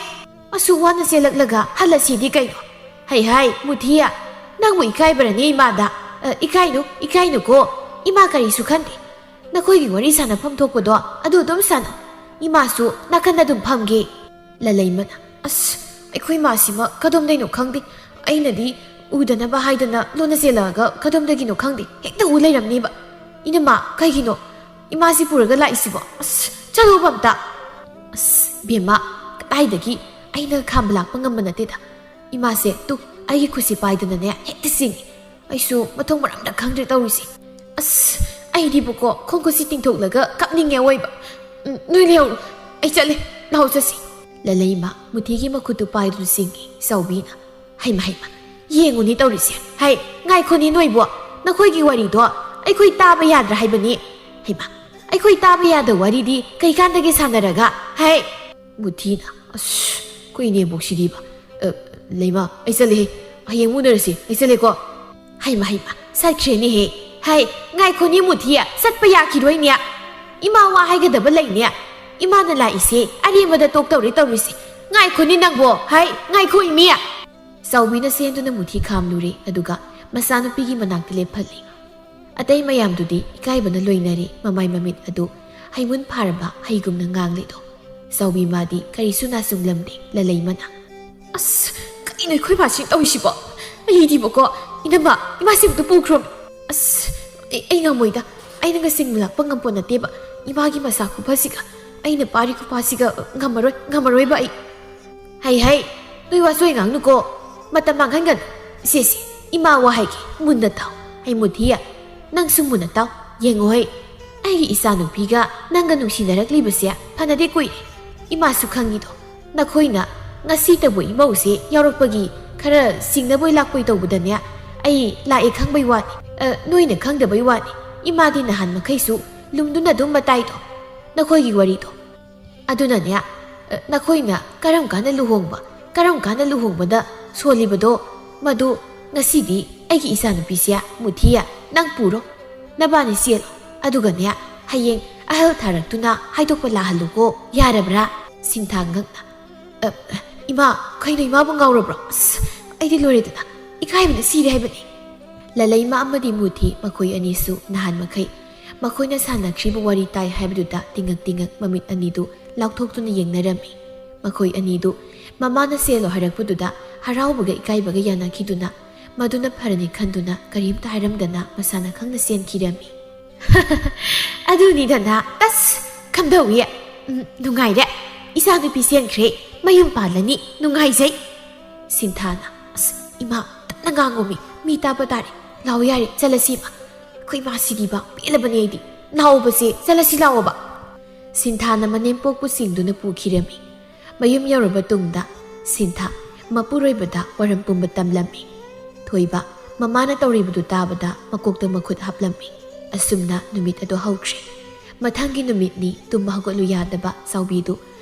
ꯑꯁꯨꯛ ꯋꯥꯅ ꯆꯦꯜꯂꯛꯂꯒ ꯍꯜꯂꯁꯤꯗꯤ ꯀꯩꯅꯣ? ꯍꯩ ꯍꯥꯏ, ꯃꯨꯊꯤꯌꯥ, ꯅꯪꯕꯨ ꯏꯀꯥꯏꯕ꯭ꯔꯅꯦ ꯏꯃꯥꯗ? ꯑ, ꯏꯀꯥꯏꯅꯨ, ꯏꯀꯥꯏꯅꯨꯀꯣ꯫ ꯏꯃꯥ ꯀꯔꯤꯁꯨ ꯈꯟꯗꯦ꯫ ꯅꯈꯣꯏꯒꯤ ꯋꯥꯔꯤ ꯁꯥꯟꯅꯐꯝ ꯊꯣꯛꯄꯗꯣ ꯑꯗꯨ ꯑꯗꯨꯝ ꯁꯥꯟꯅꯧ꯫ ꯏꯃꯥꯁꯨ ꯅꯥꯀꯟꯗ ꯑꯗꯨꯝ ꯐꯝꯒꯦ꯫ ꯂꯂꯩꯃꯅ, ꯑꯁ, ꯑꯩꯈꯣꯏ ꯃꯥꯁꯤꯃ ꯀꯗꯣꯝꯗꯩꯅꯣ ꯈꯪꯗꯦ꯫ ꯑꯩꯅꯗꯤ ꯎꯗꯅꯕ ꯍꯥꯏꯗꯅ ꯂꯣꯟꯅ ꯆꯦꯜꯂꯛꯑꯒ ꯀꯗꯣꯝꯗꯒꯤꯅꯣ ꯈꯪꯗꯦ ꯍꯦꯛꯇ ꯎ ꯂꯩꯔꯝꯅꯦꯕ꯫ ꯏꯅꯝꯃ, ꯀꯩꯒꯤꯅꯣ ꯏꯃꯥꯁꯤ ꯄꯨꯔꯒ ꯂꯥꯛꯏꯁꯤꯕꯣ? ꯑꯁ, ꯆꯠꯂꯣꯕ ꯑꯝꯇ꯫ ꯑꯁ, ꯕꯦꯝꯃ, ꯀꯗꯥꯏꯗꯒꯤ ꯑꯩꯅ ꯈꯥꯝꯕ ꯂꯥꯛꯄ ꯉꯝꯕ ꯅꯠꯇꯦꯗ꯫ ꯏꯃꯥꯁꯦ ꯇꯨ, ꯑꯩꯒꯤ ꯈꯨꯠꯁꯤ ꯄꯥꯏꯗꯅꯅꯦ ꯍꯦꯛꯇ ꯆꯤꯡꯉꯤ꯫ ꯑꯩꯁꯨ ꯃꯊꯣꯡ ꯃꯔꯝꯗ ꯈꯪꯗ꯭ꯔꯦ ꯇꯧꯔꯤꯁꯦ꯫ ꯑꯁ, ꯑꯩꯗꯤꯕꯀꯣ ꯈꯣꯡ ꯈꯨꯠꯁꯤ ꯇꯤꯡꯊꯣꯛꯂꯒ ꯀꯞꯅꯤꯡꯉꯦ ꯑꯣꯏꯕ꯫ ꯎꯝ, ꯅꯣꯏ ꯂꯩꯍꯧꯔꯣ, ꯑꯩ ꯆꯠꯂꯦ, ꯂꯥꯛꯑꯣ ꯆꯠꯁꯤ꯫ ꯂꯂꯩꯃ ꯃꯨꯊꯤꯒꯤ ꯃꯈꯨꯠꯇꯨ ꯄꯥꯏꯗꯨꯅ ꯆꯤꯡꯉꯤ ꯆꯥꯎꯕꯤꯅ꯫ ꯍꯩꯃ, ꯍꯩꯃ, ꯌꯦꯡꯉꯨꯅꯤ ꯇꯧꯔꯤꯁꯦ꯫ ꯍꯩ, ꯉꯥꯏꯈꯣꯅꯤ ꯅꯣꯏꯕꯣ, ꯅꯈꯣꯏꯒꯤ ꯋꯥꯔꯤꯗꯣ ꯑꯩꯈꯣꯏ ꯇꯥꯕ ꯌꯥꯗ꯭ꯔꯥ ꯍꯥꯏꯕꯅꯤ꯫ ꯍꯩꯃ, ꯑꯩꯈꯣꯏ ꯇꯥꯕ ꯌꯥꯗꯕ ꯋꯥꯔꯤꯗꯤ ꯀꯩꯀꯥꯟꯗꯒꯤ ꯁꯥꯟꯅꯔꯒ? ꯍꯩ! ꯃꯨꯊꯤꯅ, ꯑꯁ, ꯑꯩꯈꯣꯏ ꯏꯅꯦꯕꯣꯛꯁꯤꯗꯤꯕ꯫ ꯑ, ꯂꯩꯃ, ꯑꯩ ꯆꯠꯂꯦꯍꯦ, ꯍꯌꯦꯡ ꯎꯅꯔꯁꯤ, ꯑꯩ ꯆꯠꯂꯦꯀꯣ꯫ ꯍꯩꯃ, ꯍꯩꯃ, ꯆꯠꯈ꯭ꯔꯦꯅꯦꯍꯦ꯫ ꯍꯩ, ꯉꯥꯏꯈꯣꯅꯦ ꯃꯨꯊꯤ, ꯆꯠꯄ ꯌꯥꯈꯤꯔꯣꯏꯅꯦ꯫ ꯏꯃꯥ ꯋꯥ ꯍꯥꯏꯒꯗꯕ ꯂꯩꯅꯦ꯫ ꯏꯃꯥꯅ ꯂꯥꯛꯏꯁꯦ ꯑꯔꯦꯝꯕꯗ ꯇꯣꯛꯇꯧꯔꯦ ꯇꯧꯔꯤꯁꯦ꯫ ꯉꯥꯏꯈꯣꯅꯦ ꯅꯪꯕꯣ, ꯍꯩ, ꯉꯥꯏꯈꯣ ꯏꯃꯤ꯫ ꯆꯥꯎꯕꯤꯅ ꯆꯦꯟꯗꯨꯅ ꯃꯨꯊꯤ ꯈꯥꯝꯂꯨꯔꯦ, ꯑꯗꯨꯒ ꯃꯆꯥꯅꯨꯄꯤꯒꯤ ꯃꯅꯥꯛꯇ ꯂꯦꯞꯍꯜꯂꯤ꯫ ꯑꯇꯩ ꯃꯌꯥꯝꯗꯨꯗꯤ ꯏꯀꯥꯏꯕꯅ ꯂꯣꯏꯅꯔꯦ, ꯃꯃꯥꯏ ꯃꯃꯤꯠ ꯑꯗꯨ ꯍꯩꯃꯨꯟ ꯐꯥꯔꯕ ꯍꯩꯒꯨꯝꯅ ꯉꯥꯡꯂꯤꯗꯣ꯫ ꯆꯥꯎꯕꯤ ꯃꯥꯗꯤ ꯀꯔꯤꯁꯨ ꯅꯥꯆꯨꯡꯂꯝꯗꯦ, ꯂꯂꯩꯃꯅ꯫ ꯑꯁ, ꯀꯔꯤꯅꯣ ꯑꯩꯈꯣꯏ ꯃꯥꯁꯤ ꯇꯧꯔꯤꯁꯤꯕꯣ? ꯑꯩꯗꯤꯕꯀꯣ, ꯏꯅꯝꯃ, ꯏꯃꯥꯁꯤ ꯑꯝꯇ ꯄꯨꯈ꯭ꯔꯣ꯫ ꯑꯁ, ꯑꯩ, ꯑꯩ ꯉꯝꯃꯣꯏꯗ꯫ ꯑꯩꯅꯒ ꯁꯤꯡꯂꯥꯛꯄ ꯉꯝꯄꯣꯠ ꯅꯠꯇꯦꯕ꯫ ꯏꯃꯥꯒꯤ ꯃꯁꯥ ꯈꯨꯐꯁꯤꯒ, ꯑꯩꯅ ꯄꯥꯔꯤ ꯈꯨꯄꯥꯁꯤꯒ ꯉꯝꯃꯔꯣꯏ, ꯉꯝꯃꯔꯣꯏꯕ ꯑꯩ꯫ ꯍꯩ, ꯍꯩ, ꯅꯣꯏ ꯋꯥꯆꯣꯏ ꯉꯥꯡꯅꯨꯀꯣ꯫ ꯃꯇꯝ ꯃꯥꯡꯍꯟꯒꯅꯨ꯫ ꯁꯦ, ꯁꯦ, ꯏꯃꯥ ꯋꯥ ꯍꯥꯏꯒꯦ, ꯃꯨꯟꯅ ꯇꯥꯎ꯫ ꯍꯩ ꯃꯨꯊꯤꯌꯦ, ꯅꯪꯁꯨ ꯃꯨꯟꯅ ꯇꯥꯎ꯫ ꯌꯦꯡꯉꯣ ꯍꯩ, ꯑꯩꯒꯤ ꯏꯆꯥꯅꯨꯄꯤꯒ ꯅꯪꯒ ꯅꯨꯡꯁꯤꯅꯔꯛꯂꯤꯕꯁꯦ ꯐꯅꯗꯤ ꯀꯨꯏꯔꯦ꯫ ꯏꯃꯥꯁꯨ ꯈꯪꯉꯤꯗꯣ꯫ ꯅꯈꯣꯏꯅ ꯉꯁꯤꯇꯕꯨ ꯏꯃꯧꯁꯦ ꯌꯥꯎꯔꯛꯄꯒꯤ ꯈꯔ ꯁꯤꯡꯅꯕꯣꯏ ꯂꯥꯛꯄꯣꯏ ꯇꯧꯕꯗꯅꯦ, ꯑꯩ ꯂꯥꯛꯑꯦ ꯈꯪꯕꯩ ꯋꯥꯅꯤ꯫ ꯑ, ꯅꯣꯏꯅ ꯈꯪꯗꯕꯩ ꯋꯥꯅꯤ꯫ ꯏꯃꯥꯗꯤ ꯅꯍꯥꯟ ꯃꯈꯩꯁꯨ ꯂꯨꯝꯗꯨꯅ ꯑꯗꯨꯝ ꯃꯇꯥꯏꯗꯣ, ꯅꯈꯣꯏꯒꯤ ꯋꯥꯔꯤꯗꯣ꯫ ꯑꯗꯨꯅꯅꯦ, ꯑ, ꯅꯈꯣꯏꯅ ꯀꯔꯝ ꯀꯥꯟꯗ ꯂꯨꯍꯣꯡꯕ, ꯀꯔꯝ ꯀꯥꯟꯗ ꯂꯨꯍꯣꯡꯕꯗ ꯁꯣꯜꯂꯤꯕꯗꯣ, ꯃꯗꯨ ꯉꯁꯤꯗꯤ ꯑꯩꯒꯤ ꯏꯆꯥꯅꯨꯄꯤꯁꯦ, ꯃꯨꯊꯤꯌꯦ, ꯅꯪ ꯄꯨꯔꯣ꯫ ꯅꯕꯥꯅꯤ ꯆꯦꯜꯂꯣ꯫ ꯑꯗꯨꯒꯅꯦ, ꯍꯌꯦꯡ ꯑꯍꯜ ꯊꯥꯔꯛꯇꯨꯅ ꯍꯥꯏꯗꯣꯛꯄ ꯂꯥꯛꯍꯜꯂꯨꯀꯣ, ꯌꯥꯔꯕ꯭ꯔꯥ? ꯁꯤꯟꯊꯥ ꯉꯛꯅ, "ꯑ, ꯏꯃꯥ, ꯀꯩꯅꯣ, ꯏꯃꯥꯕꯨ ꯉꯥꯎꯔꯕ꯭ꯔꯣ? ꯑꯁ, ꯑꯩꯗꯤ ꯂꯣꯏꯔꯦꯗꯅ, ꯏꯀꯥꯏꯕꯅ ꯁꯤꯔꯦ ꯍꯥꯏꯕꯅꯤ꯫" ꯂꯂꯩꯃ ꯑꯃꯗꯤ ꯃꯨꯊꯤ ꯃꯈꯣꯏ ꯑꯅꯤꯁꯨ ꯅꯍꯥꯟ ꯃꯈꯩ ꯃꯈꯣꯏꯅ ꯁꯥꯟꯅꯈ꯭ꯔꯤꯕ ꯋꯥꯔꯤ ꯇꯥꯏ ꯍꯥꯏꯕꯗꯨꯗ ꯇꯤꯡꯉꯛ ꯇꯤꯡꯉꯛ ꯃꯃꯤꯠ ꯑꯅꯤꯗꯨ ꯂꯥꯎꯊꯣꯛꯇꯨꯅ ꯌꯦꯡꯅꯔꯝꯃꯤ꯫ ꯃꯈꯣꯏ ꯑꯅꯤꯗꯨ ꯃꯃꯥꯅ ꯆꯦꯜꯂꯣ ꯍꯥꯏꯔꯛꯄꯗꯨꯗ ꯍꯔꯥꯎꯕꯒ ꯏꯀꯥꯏꯕꯒ ꯌꯥꯅꯈꯤꯗꯨꯅ, ꯃꯗꯨꯅ ꯐꯔꯅꯤ ꯈꯟꯗꯨꯅ ꯀꯔꯤꯝꯇ ꯍꯥꯏꯔꯝꯗꯅ ꯃꯁꯥꯅ ꯈꯪꯅ ꯆꯦꯟꯈꯤꯔꯝꯃꯤ꯫ "ꯑꯗꯨꯅꯤꯗꯅ, ꯑꯁ, ꯀꯝꯗꯧꯏ? ꯎꯝ, ꯅꯨꯡꯉꯥꯏꯔꯦ꯫ ꯏꯆꯥꯅꯨꯄꯤ ꯆꯦꯟꯈ꯭ꯔꯦ, ꯃꯌꯨꯝ ꯄꯥꯜꯂꯅꯤ, ꯅꯨꯡꯉꯥꯏꯖꯩ꯫" ꯁꯤꯟꯊꯥꯅ, "ꯑꯁ, ꯏꯃꯥ, ꯇꯞꯅ ꯉꯥꯡꯉꯣꯃꯤ, ꯃꯤ ꯇꯥꯕ ꯇꯥꯔꯦ꯫ ꯂꯥꯎ ꯌꯥꯔꯦ, ꯆꯠꯂꯁꯤ ꯏꯃꯥ꯫ ꯑꯩꯈꯣꯏ ꯏꯃꯥ ꯁꯤꯗꯤꯕ, ꯄꯦꯜꯂꯕꯅꯦ ꯑꯩꯗꯤ꯫ ꯂꯥꯛꯑꯣꯕꯁꯦ, ꯆꯠꯂꯁꯤ ꯂꯥꯛꯑꯣꯕ꯫" ꯁꯤꯟꯊꯥꯅ ꯃꯅꯦꯝꯄꯣꯛꯄꯨ ꯆꯤꯡꯗꯨꯅ ꯄꯨꯈꯤꯔꯝꯃꯤ꯫ ꯃꯌꯨꯝ ꯌꯧꯔꯕ ꯇꯨꯡꯗ ꯁꯤꯟꯊꯥ ꯃꯄꯨꯔꯣꯏꯕꯗ ꯋꯥꯔꯝ ꯄꯨꯝꯕ ꯇꯝꯂꯝꯃꯤ꯫ ꯊꯣꯏꯕ ꯃꯃꯥꯅ ꯇꯧꯔꯤꯕꯗꯨ ꯇꯥꯕꯗ ꯃꯀꯣꯛꯇ ꯃꯈꯨꯠ ꯍꯥꯞꯂꯝꯃꯤ꯫ ꯑꯁꯨꯝꯅ ꯅꯨꯃꯤꯠ ꯑꯗꯨ ꯍꯧꯈ꯭ꯔꯦ꯫ ꯃꯊꯪꯒꯤ ꯅꯨꯃꯤꯠꯅꯤ ꯇꯨꯝꯕ ꯍꯧꯒꯠꯂꯨ ꯌꯥꯗꯕ ꯆꯥꯎꯕꯤꯗꯨ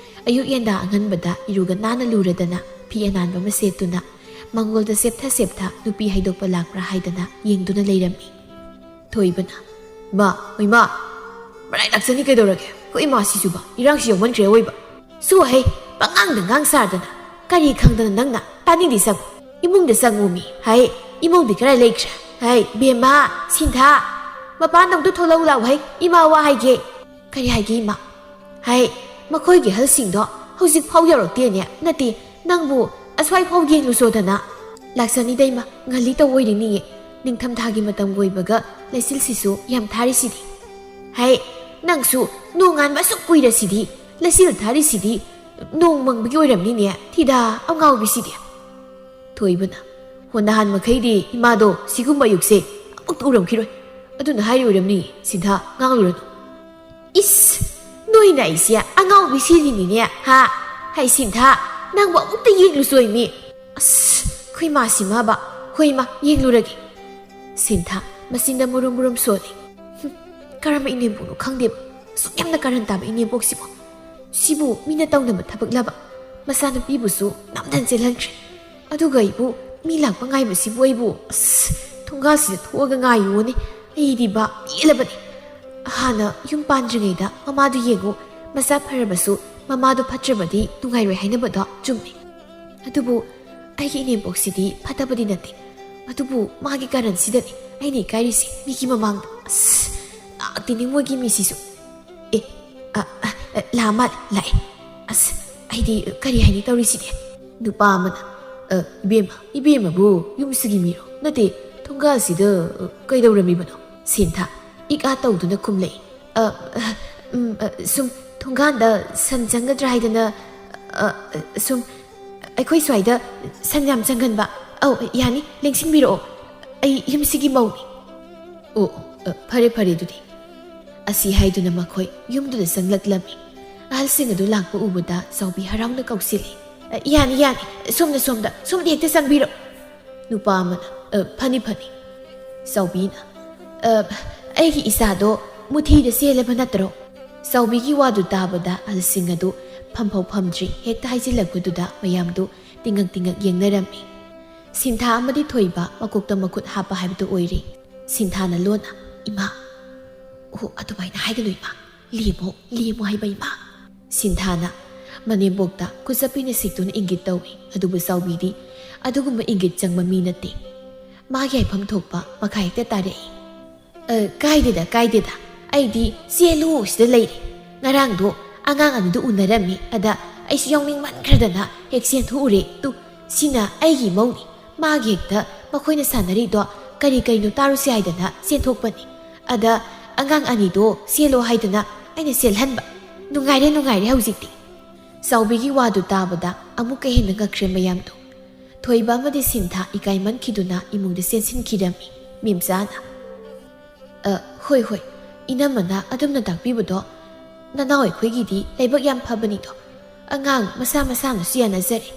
ꯑꯌꯨꯛ ꯌꯦꯟꯗꯥ ꯑꯉꯟꯕꯗ ꯏꯔꯨꯒ ꯅꯥꯟꯅ ꯂꯨꯔꯗꯅ ꯐꯤ ꯑꯅꯥꯟꯕ ꯑꯃ ꯁꯦꯠꯇꯨꯅ ꯃꯪꯒꯣꯜꯗ ꯁꯦꯞꯊ ꯁꯦꯞꯊ ꯅꯨꯄꯤ ꯍꯩꯗꯣꯛꯄ ꯂꯥꯛꯄ꯭ꯔꯥ ꯍꯥꯏꯗꯅ ꯌꯦꯡꯗꯨꯅ ꯂꯩꯔꯝꯃꯤ꯫ ꯊꯣꯏꯕꯅ, "ꯏꯃꯥ, ꯍꯣꯏ ꯏꯃꯥ, ꯃꯔꯥꯏ ꯂꯥꯛꯆꯅꯤ ꯀꯩꯗꯧꯔꯒꯦ? ꯑꯩꯈꯣꯏ ꯏꯃꯥꯁꯤꯁꯨꯕ ꯏꯔꯥꯡꯁꯤ ꯌꯥꯎꯃꯟꯈ꯭ꯔꯦ ꯑꯣꯏꯕ꯫ ꯁꯨ ꯍꯩ, ꯄꯉꯥꯡꯗ ꯉꯥꯡ ꯁꯥꯗꯅ, ꯀꯔꯤ ꯈꯪꯗꯅ ꯅꯪꯅ? ꯇꯥꯅꯤꯡꯗꯦ, ꯆꯪꯉꯨ꯫ ꯏꯃꯨꯡꯗ ꯆꯪꯉꯨ ꯃꯤ, ꯍꯩ, ꯏꯃꯨꯡꯗꯤ ꯀꯔꯥꯏ ꯂꯩꯈ꯭ꯔꯦ? ꯍꯩ, ꯕꯦꯝꯃ, ꯁꯤꯟꯊꯥ, ꯃꯄꯥꯟꯗ ꯑꯝꯇ ꯊꯣꯛꯂꯛꯎ ꯂꯥꯎ ꯍꯩ, ꯏꯃꯥ ꯋꯥ ꯍꯥꯏꯒꯦ꯫" "ꯀꯔꯤ ꯍꯥꯏꯒꯦ ꯏꯃꯥ?" "ꯍꯩ, ꯃꯈꯣꯏꯒꯤ ꯑꯍꯜꯁꯤꯡꯗꯣ ꯍꯧꯖꯤꯛ ꯐꯥꯎ ꯌꯧꯔꯛꯇꯦꯅꯦ꯫ ꯅꯠꯇꯦ, ꯅꯪꯕꯨ ꯑꯁ꯭ꯋꯥꯏ ꯐꯥꯎ ꯌꯦꯡꯂꯨꯆꯣꯗꯅ꯫" "ꯂꯥꯛꯆꯅꯤꯗ ꯏꯃꯥ, ꯉꯜꯂꯤ ꯇꯧ ꯑꯣꯏꯔꯤꯅꯤꯌꯦ꯫ ꯅꯤꯡꯊꯝꯊꯥꯒꯤ ꯃꯇꯝꯒ ꯑꯣꯏꯕꯒ ꯂꯩꯆꯤꯜꯁꯤꯁꯨ ꯌꯥꯝ ꯊꯥꯔꯤꯁꯤꯗꯤ꯫" "ꯍꯩ, ꯅꯪꯁꯨ ꯅꯣꯡ ꯉꯥꯟꯕ ꯑꯁꯨꯛ ꯀꯨꯏꯔꯁꯤꯗꯤ, ꯂꯩꯆꯤꯜ ꯊꯥꯔꯤꯁꯤꯗꯤ ꯅꯣꯡ ꯃꯪꯕꯒꯤ ꯑꯣꯏꯔꯝꯅꯤꯅꯦ, ꯊꯤꯗꯥ ꯑꯉꯥꯎꯕꯤꯁꯤꯗꯤ꯫" ꯊꯣꯏꯕꯅ, "ꯍꯣ, ꯅꯍꯥꯟ ꯃꯈꯩꯗꯤ ꯏꯃꯥꯗꯣ ꯁꯤꯒꯨꯝꯕ ꯑꯌꯨꯛꯁꯦ ꯑꯃꯨꯛꯇ ꯎꯔꯝꯈꯤꯔꯣꯏ꯫ ꯑꯗꯨꯅ ꯍꯥꯏꯔꯤ ꯑꯣꯏꯔꯝꯅꯤ, ꯁꯤꯟꯊꯥ, ꯉꯥꯡꯂꯨꯔꯅꯨ꯫" "ꯏꯁ, ꯅꯣꯏꯅ ꯑꯩꯁꯦ ꯑꯉꯥꯎꯕꯤ ꯁꯤꯔꯤꯅꯤꯅꯦ, ꯍꯥ? ꯍꯩ, ꯁꯤꯟꯊꯥ, ꯅꯪꯕꯨ ꯑꯃꯨꯛꯇ ꯌꯦꯡꯂꯨꯆꯣꯏ ꯃꯤ꯫ ꯑꯁ, ꯑꯩꯈꯣꯏ ꯃꯥꯁꯤꯃꯕ, ꯍꯣꯏ ꯏꯃꯥ, ꯌꯦꯡꯂꯨꯔꯒꯦ꯫" ꯁꯤꯟꯊꯥ ꯃꯆꯤꯟꯗ ꯃꯨꯔꯨꯝ ꯃꯨꯔꯨꯝ ꯁꯣꯜꯂꯤ꯫ "ꯍꯨꯝ, ꯀꯔꯝꯕ ꯏꯅꯦꯝꯕꯣꯛꯅꯣ ꯈꯪꯗꯦꯕ, ꯑꯁꯨꯛ ꯌꯥꯝꯅ ꯀꯥꯔꯟ ꯇꯥꯕ ꯏꯅꯦꯝꯕꯣꯛꯁꯤꯕꯨ꯫ ꯁꯤꯕꯨ ꯃꯤꯅ ꯇꯧꯅꯕ ꯊꯕꯛꯂꯕ? ꯃꯆꯥꯅꯨꯄꯤꯕꯨꯁꯨ ꯅꯝꯗꯅ ꯆꯦꯜꯍꯟꯈ꯭ꯔꯦ꯫ ꯑꯗꯨꯒ ꯑꯩꯕꯨ ꯃꯤ ꯂꯥꯛꯄ ꯉꯥꯏꯕꯁꯤꯕꯨ ꯑꯩꯕꯨ, ꯑꯁ, ꯊꯣꯡꯒꯥꯜꯁꯤꯗ ꯊꯣꯛꯑꯒ ꯉꯥꯏꯌꯣꯅꯦ꯫ ꯑꯩꯗꯤ ꯕꯥ ꯄꯦꯜꯂꯕꯅꯤ꯫ ꯍꯥꯟꯅ ꯌꯨꯝ ꯄꯥꯟꯗ꯭ꯔꯤꯉꯩꯗ ꯃꯃꯥꯗꯨ ꯌꯦꯡꯉꯨ, ꯃꯆꯥ ꯐꯔꯕꯁꯨ ꯃꯃꯥꯗꯨ ꯐꯠꯇ꯭ꯔꯕꯗꯤ ꯅꯨꯡꯉꯥꯏꯔꯣꯏ ꯍꯥꯏꯅꯕꯗꯣ ꯆꯨꯝꯃꯤ꯫ ꯑꯗꯨꯕꯨ ꯑꯩꯒꯤ ꯏꯅꯦꯝꯕꯣꯛꯁꯤꯗꯤ ꯐꯠꯇꯕꯗꯤ ꯅꯠꯇꯦ꯫ ꯑꯗꯨꯕꯨ ꯃꯥꯒꯤ ꯀꯥꯔꯟꯁꯤꯗꯅꯤ ꯑꯩꯅ ꯏꯀꯥꯏꯔꯤꯁꯦ ꯃꯤꯒꯤ ꯃꯃꯥꯡꯗ꯫ ꯑꯁ, ꯉꯥꯛꯇꯤꯅꯤ ꯃꯣꯏꯒꯤ ꯃꯤꯁꯤꯁꯨ꯫ ꯑꯦ, ꯑ, ꯑ, ꯑ, ꯂꯥꯛꯑ ꯃꯥꯜꯂꯦ, ꯂꯥꯛꯑꯦ꯫ ꯑꯁ, ꯑꯩꯗꯤ ꯀꯔꯤ ꯍꯥꯏꯅꯤ ꯇꯧꯔꯤꯁꯤꯗꯤ?" ꯅꯨꯄꯥ ꯑꯃꯅ, "ꯑ, ꯏꯕꯦꯝꯃ, ꯏꯕꯦꯝꯃꯕꯨ ꯌꯨꯝꯁꯤꯒꯤ ꯃꯤꯔꯣ? ꯅꯠꯇꯦ, ꯊꯣꯡꯒꯥꯜꯁꯤꯗ, ꯑ, ꯀꯩꯗꯧꯔꯝꯃꯤꯕꯅꯣ?" ꯁꯦꯟꯊꯥ ꯏꯛ ꯑꯥ ꯇꯧꯗꯨꯅ ꯈꯨꯝꯂꯛꯏ꯫ "ꯑ, ꯑ, ꯎꯝ, ꯑ, ꯁꯨꯝ ꯊꯣꯡꯒꯥꯟꯗ ꯁꯟ ꯆꯪꯒꯗ꯭ꯔꯥ ꯍꯥꯏꯗꯅ, ꯑ, ꯑ, ꯁꯨꯝ ꯑꯩꯈꯣꯏ ꯁ꯭ꯋꯥꯏꯗ ꯁꯟ ꯌꯥꯝ ꯆꯪꯒꯟꯕ꯫ ꯑꯧ, ꯌꯥꯅꯤ, ꯂꯦꯡꯁꯤꯟꯕꯤꯔꯛꯑꯣ꯫ ꯑꯩ ꯌꯨꯝꯁꯤꯒꯤ ꯃꯧꯅꯤ꯫" "ꯑꯣ, ꯑꯣ, ꯑ, ꯐꯔꯦ, ꯐꯔꯦ ꯑꯗꯨꯗꯤ꯫" ꯑꯁꯤ ꯍꯥꯏꯗꯨꯅ ꯃꯈꯣꯏ ꯌꯨꯝꯗꯨꯗ ꯆꯪꯂꯛꯂꯝꯃꯤ꯫ ꯑꯍꯜꯁꯤꯡ ꯑꯗꯨ ꯂꯥꯛꯄ ꯎꯕꯗ ꯆꯥꯎꯕꯤ ꯍꯔꯥꯎꯅ ꯀꯧꯁꯤꯜꯂꯤ꯫ "ꯑ, ꯌꯥꯅꯤ, ꯌꯥꯅꯤ, ꯁꯣꯝꯗ, ꯁꯣꯝꯗ, ꯁꯣꯝꯗ ꯍꯦꯛꯇ ꯆꯪꯕꯤꯔꯣ꯫" ꯅꯨꯄꯥ ꯑꯃꯅ, "ꯑ, ꯐꯅꯤ, ꯐꯅꯤ꯫" ꯆꯥꯎꯕꯤꯅ, "ꯑ, ꯑꯩꯒꯤ ꯏꯆꯥꯗꯣ ꯃꯨꯊꯤꯗ ꯆꯦꯜꯂꯕ ꯅꯠꯇ꯭ꯔꯣ?" ꯆꯥꯎꯕꯤꯒꯤ ꯋꯥꯗꯨ ꯇꯥꯕꯗ ꯑꯍꯜꯁꯤꯡ ꯑꯗꯨ ꯐꯝꯐꯥꯎ ꯐꯝꯗ꯭ꯔꯤ ꯍꯦꯛꯇ ꯍꯥꯏꯖꯤꯜꯂꯛꯄꯗꯨꯗ ꯃꯌꯥꯝꯗꯨ ꯇꯤꯡꯉꯛ ꯇꯤꯡꯉꯛ ꯌꯦꯡꯅꯔꯝꯃꯤ꯫ ꯁꯤꯟꯊꯥ ꯑꯃꯗꯤ ꯊꯣꯏꯕ ꯃꯀꯣꯛꯇ ꯃꯈꯨꯠ ꯍꯥꯞꯄ ꯍꯥꯏꯕꯗꯨ ꯑꯣꯏꯔꯦ꯫ ꯁꯤꯟꯊꯥꯅ ꯂꯣꯟꯅ, "ꯏꯃꯥ, ꯑꯣ, ꯑꯗꯨꯃꯥꯏꯅ ꯍꯥꯏꯒꯅꯨ ꯏꯃꯥ, ꯂꯦꯝꯃꯣ, ꯂꯦꯝꯃꯣ ꯍꯥꯏꯕ ꯏꯃꯥ꯫" ꯁꯤꯟꯊꯥꯅ ꯃꯅꯦꯝꯕꯣꯛꯇ ꯈꯨꯠꯆꯞꯄꯤꯅ ꯁꯤꯛꯇꯨꯅ ꯏꯪꯒꯤꯠ ꯇꯧꯏ, ꯑꯗꯨꯕꯨ ꯆꯥꯎꯕꯤꯗꯤ ꯑꯗꯨꯒꯨꯝꯕ ꯏꯪꯒꯤꯠ ꯆꯪꯕ ꯃꯤ ꯅꯠꯇꯦ꯫ ꯃꯥꯒꯤ ꯍꯥꯏꯐꯝ ꯊꯣꯛꯄ ꯃꯈꯥ ꯍꯦꯛꯇ ꯇꯥꯔꯛꯏ꯫ "ꯑ, ꯀꯥꯏꯗꯦꯗ, ꯀꯥꯏꯗꯦꯗ, ꯑꯩꯗꯤ ꯆꯦꯜꯂꯨ ꯁꯤꯗ ꯂꯩꯔꯦ꯫ ꯉꯔꯥꯡꯗꯣ ꯑꯉꯥꯡ ꯑꯅꯤꯗꯨ ꯎꯅꯔꯝꯃꯤ, ꯑꯗ ꯑꯩꯁꯨ ꯌꯥꯎꯅꯤꯡꯃꯟꯈ꯭ꯔꯗꯅ ꯍꯦꯛ ꯆꯦꯟꯊꯣꯛꯎꯔꯦ꯫ ꯇꯨ, ꯁꯤꯅ ꯑꯩꯒꯤ ꯏꯃꯧꯅꯤ꯫ ꯃꯥꯒꯤ ꯍꯦꯛꯇ ꯃꯈꯣꯏꯅ ꯁꯥꯟꯅꯔꯤꯗꯣ ꯀꯔꯤ ꯀꯔꯤꯅꯣ ꯇꯥꯔꯨꯁꯤ ꯍꯥꯏꯗꯅ ꯆꯦꯟꯊꯣꯛꯄꯅꯤ꯫ ꯑꯗ ꯑꯉꯥꯡ ꯑꯅꯤꯗꯣ ꯆꯦꯜꯂꯣ ꯍꯥꯏꯗꯅ ꯑꯩꯅ ꯆꯦꯜꯍꯟꯕ꯫ ꯅꯨꯡꯉꯥꯏꯔꯦ, ꯅꯨꯡꯉꯥꯏꯔꯦ ꯍꯧꯖꯤꯛꯇꯤ꯫" ꯆꯥꯎꯕꯤꯒꯤ ꯋꯥꯗꯨ ꯇꯥꯕꯗ ꯑꯃꯨꯛꯀ ꯍꯦꯟꯅ ꯉꯛꯈ꯭ꯔꯦ ꯃꯌꯥꯝꯗꯨ꯫ ꯊꯣꯏꯕ ꯑꯃꯗꯤ ꯁꯤꯟꯊꯥ ꯏꯀꯥꯏꯃꯟꯈꯤꯗꯨꯅ ꯏꯃꯨꯡꯗ ꯆꯦꯟꯁꯤꯟꯈꯤꯔꯝꯃꯤ꯫ ꯃꯦꯝꯆꯥꯅ, "ꯑ, ꯍꯣꯏ, ꯍꯣꯏ, ꯏꯅꯝꯃꯅ ꯑꯗꯨꯝꯅ ꯇꯥꯛꯄꯤꯕꯗꯣ ꯅꯅꯥꯎ ꯑꯩꯈꯣꯏꯒꯤꯗꯤ ꯂꯥꯏꯕꯛ ꯌꯥꯝ ꯐꯕꯅꯤꯗꯣ꯫ ꯑꯉꯥꯡ ꯃꯁꯥ ꯃꯁꯥꯅꯁꯨ ꯌꯥꯅꯖꯔꯦ꯫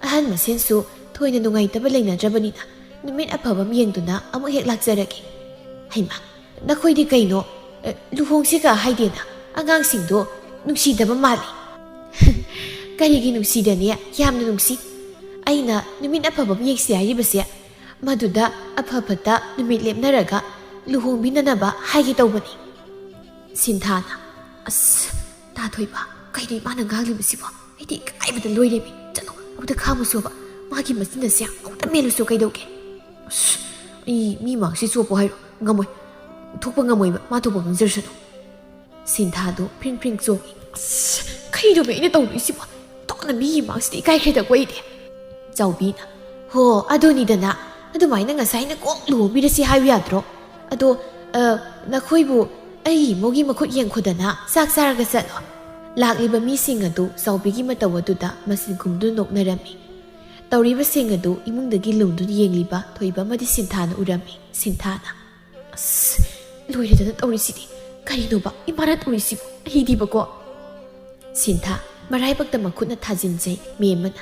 ꯑꯍꯟ ꯃꯁꯦꯟꯁꯨ ꯊꯣꯏꯅ ꯅꯨꯡꯉꯥꯏꯇꯕ ꯂꯩꯅꯗ꯭ꯔꯕꯅꯤꯅ ꯅꯨꯃꯤꯠ ꯑꯐꯕ ꯑꯃ ꯌꯦꯡꯗꯨꯅ ꯑꯃꯨꯛ ꯍꯦꯛ ꯂꯥꯛꯆꯔꯒꯦ꯫" ꯍꯩꯃꯥ, ꯅꯈꯣꯏꯗꯤ ꯀꯩꯅꯣ, ꯑ, ꯂꯨꯍꯣꯡꯁꯤꯒ ꯍꯥꯏꯗꯦꯅ? ꯑꯉꯥꯡꯁꯤꯡꯗꯣ ꯅꯨꯡꯁꯤꯗꯕ ꯃꯥꯜꯂꯤ꯫ ꯀꯔꯤꯒꯤ ꯅꯨꯡꯁꯤꯗꯅꯤ? ꯌꯥꯝꯅ ꯅꯨꯡꯁꯤ꯫ ꯑꯩꯅ ꯅꯨꯃꯤꯠ ꯑꯐꯕ ꯑꯃ ꯌꯦꯡꯁꯤ ꯍꯥꯏꯔꯤꯕꯁꯦ, ꯃꯗꯨꯗ ꯑꯐ ꯐꯠꯇ ꯅꯨꯃꯤꯠ ꯂꯦꯞꯅꯔꯒ ꯂꯨꯍꯣꯡꯕꯤꯅꯅꯕ ꯍꯥꯏꯒꯦ ꯇꯧꯕꯅꯤ꯫ ꯁꯤꯟꯊꯥꯅ, "ꯑꯁ, ꯇꯥꯊꯣꯏꯕ, ꯀꯩꯅꯣ ꯏꯃꯥꯅ ꯉꯥꯡꯂꯤꯕꯁꯤꯕꯣ? ꯑꯩꯗꯤ ꯏꯀꯥꯏꯕꯗ ꯂꯣꯏꯔꯦꯃꯤ꯫ ꯆꯠꯂꯣ, ꯑꯃꯨꯛꯇ ꯈꯥꯝꯃꯨꯁꯣꯕ꯫ ꯃꯥꯒꯤ ꯃꯆꯤꯟ ꯑꯁꯦ ꯑꯃꯨꯛꯇ ꯃꯦꯜꯂꯨꯁꯣ ꯀꯩꯗꯧꯒꯦ?" "ꯑꯁ, ꯑꯩ ꯃꯤ ꯃꯥꯡꯁꯤ ꯆꯣꯞꯄꯣ ꯍꯥꯏꯔꯣ? ꯉꯝꯃꯣꯏ꯫ ꯊꯣꯛꯄ ꯉꯝꯃꯣꯏꯕ, ꯃꯥ ꯊꯣꯛꯄ ꯉꯥꯡꯖꯔꯁꯅꯨ꯫" ꯁꯤꯟꯊꯥꯗꯣ ꯐ꯭ꯔꯤꯡ ꯐ꯭ꯔꯤꯡ ꯆꯣꯡꯉꯤ꯫ "ꯑꯁ, ꯀꯩꯅꯣꯃꯤ ꯑꯩꯅ ꯇꯧꯗꯣꯏꯁꯤꯕꯣ? ꯊꯣꯛꯅ ꯃꯤꯒꯤ ꯃꯥꯡꯁꯤꯗ ꯏꯀꯥꯏꯈ꯭ꯔꯦꯗꯀꯣ ꯑꯩꯗꯤ꯫" ꯆꯥꯎꯕꯤꯅ, "ꯍꯣ, ꯑꯗꯨꯅꯤꯗꯅ꯫ ꯑꯗꯨꯃꯥꯏꯅ ꯉꯁꯥꯏꯅ ꯀꯣꯛ ꯂꯨꯍꯣꯡꯕꯤꯔꯁꯤ ꯍꯥꯏꯕ ꯌꯥꯗ꯭ꯔꯣ? ꯑꯗꯣ, ꯑ, ꯅꯈꯣꯏꯕꯨ ꯑꯩꯒꯤ ꯏꯃꯧꯒꯤ ꯃꯈꯨꯠ ꯌꯦꯡꯈꯣꯗꯅ ꯆꯥꯛ ꯆꯥꯔꯒ ꯆꯠꯂꯣ꯫" ꯂꯥꯛꯂꯤꯕ ꯃꯤꯁꯤꯡ ꯑꯗꯨ ꯆꯥꯎꯕꯤꯒꯤ ꯃꯇꯧ ꯑꯗꯨꯗ ꯃꯆꯤꯟ ꯈꯨꯝꯗꯨꯅ ꯅꯣꯛꯅꯔꯝꯃꯤ꯫ ꯇꯧꯔꯤꯕꯁꯤꯡ ꯑꯗꯨ ꯏꯃꯨꯡꯗꯒꯤ ꯂꯨꯝꯗꯨꯅ ꯌꯦꯡꯂꯤꯕ ꯊꯣꯏꯕ ꯑꯃꯗꯤ ꯁꯤꯟꯊꯥꯅ ꯎꯔꯝꯃꯤ꯫ ꯁꯤꯟꯊꯥꯅ, "ꯑꯁ, ꯂꯣꯏꯔꯦꯗꯅ ꯇꯧꯔꯤꯁꯤꯗꯤ꯫ ꯀꯔꯤꯅꯣꯕ ꯏꯃꯥꯅ ꯇꯧꯔꯤꯁꯤꯕꯨ? ꯑꯩꯗꯤꯕꯀꯣ꯫" ꯁꯤꯟꯊꯥ ꯃꯔꯥꯏꯕꯛꯇ ꯃꯈꯨꯠꯅ ꯊꯥꯖꯤꯟꯖꯩ꯫ ꯃꯦꯝꯃꯅ,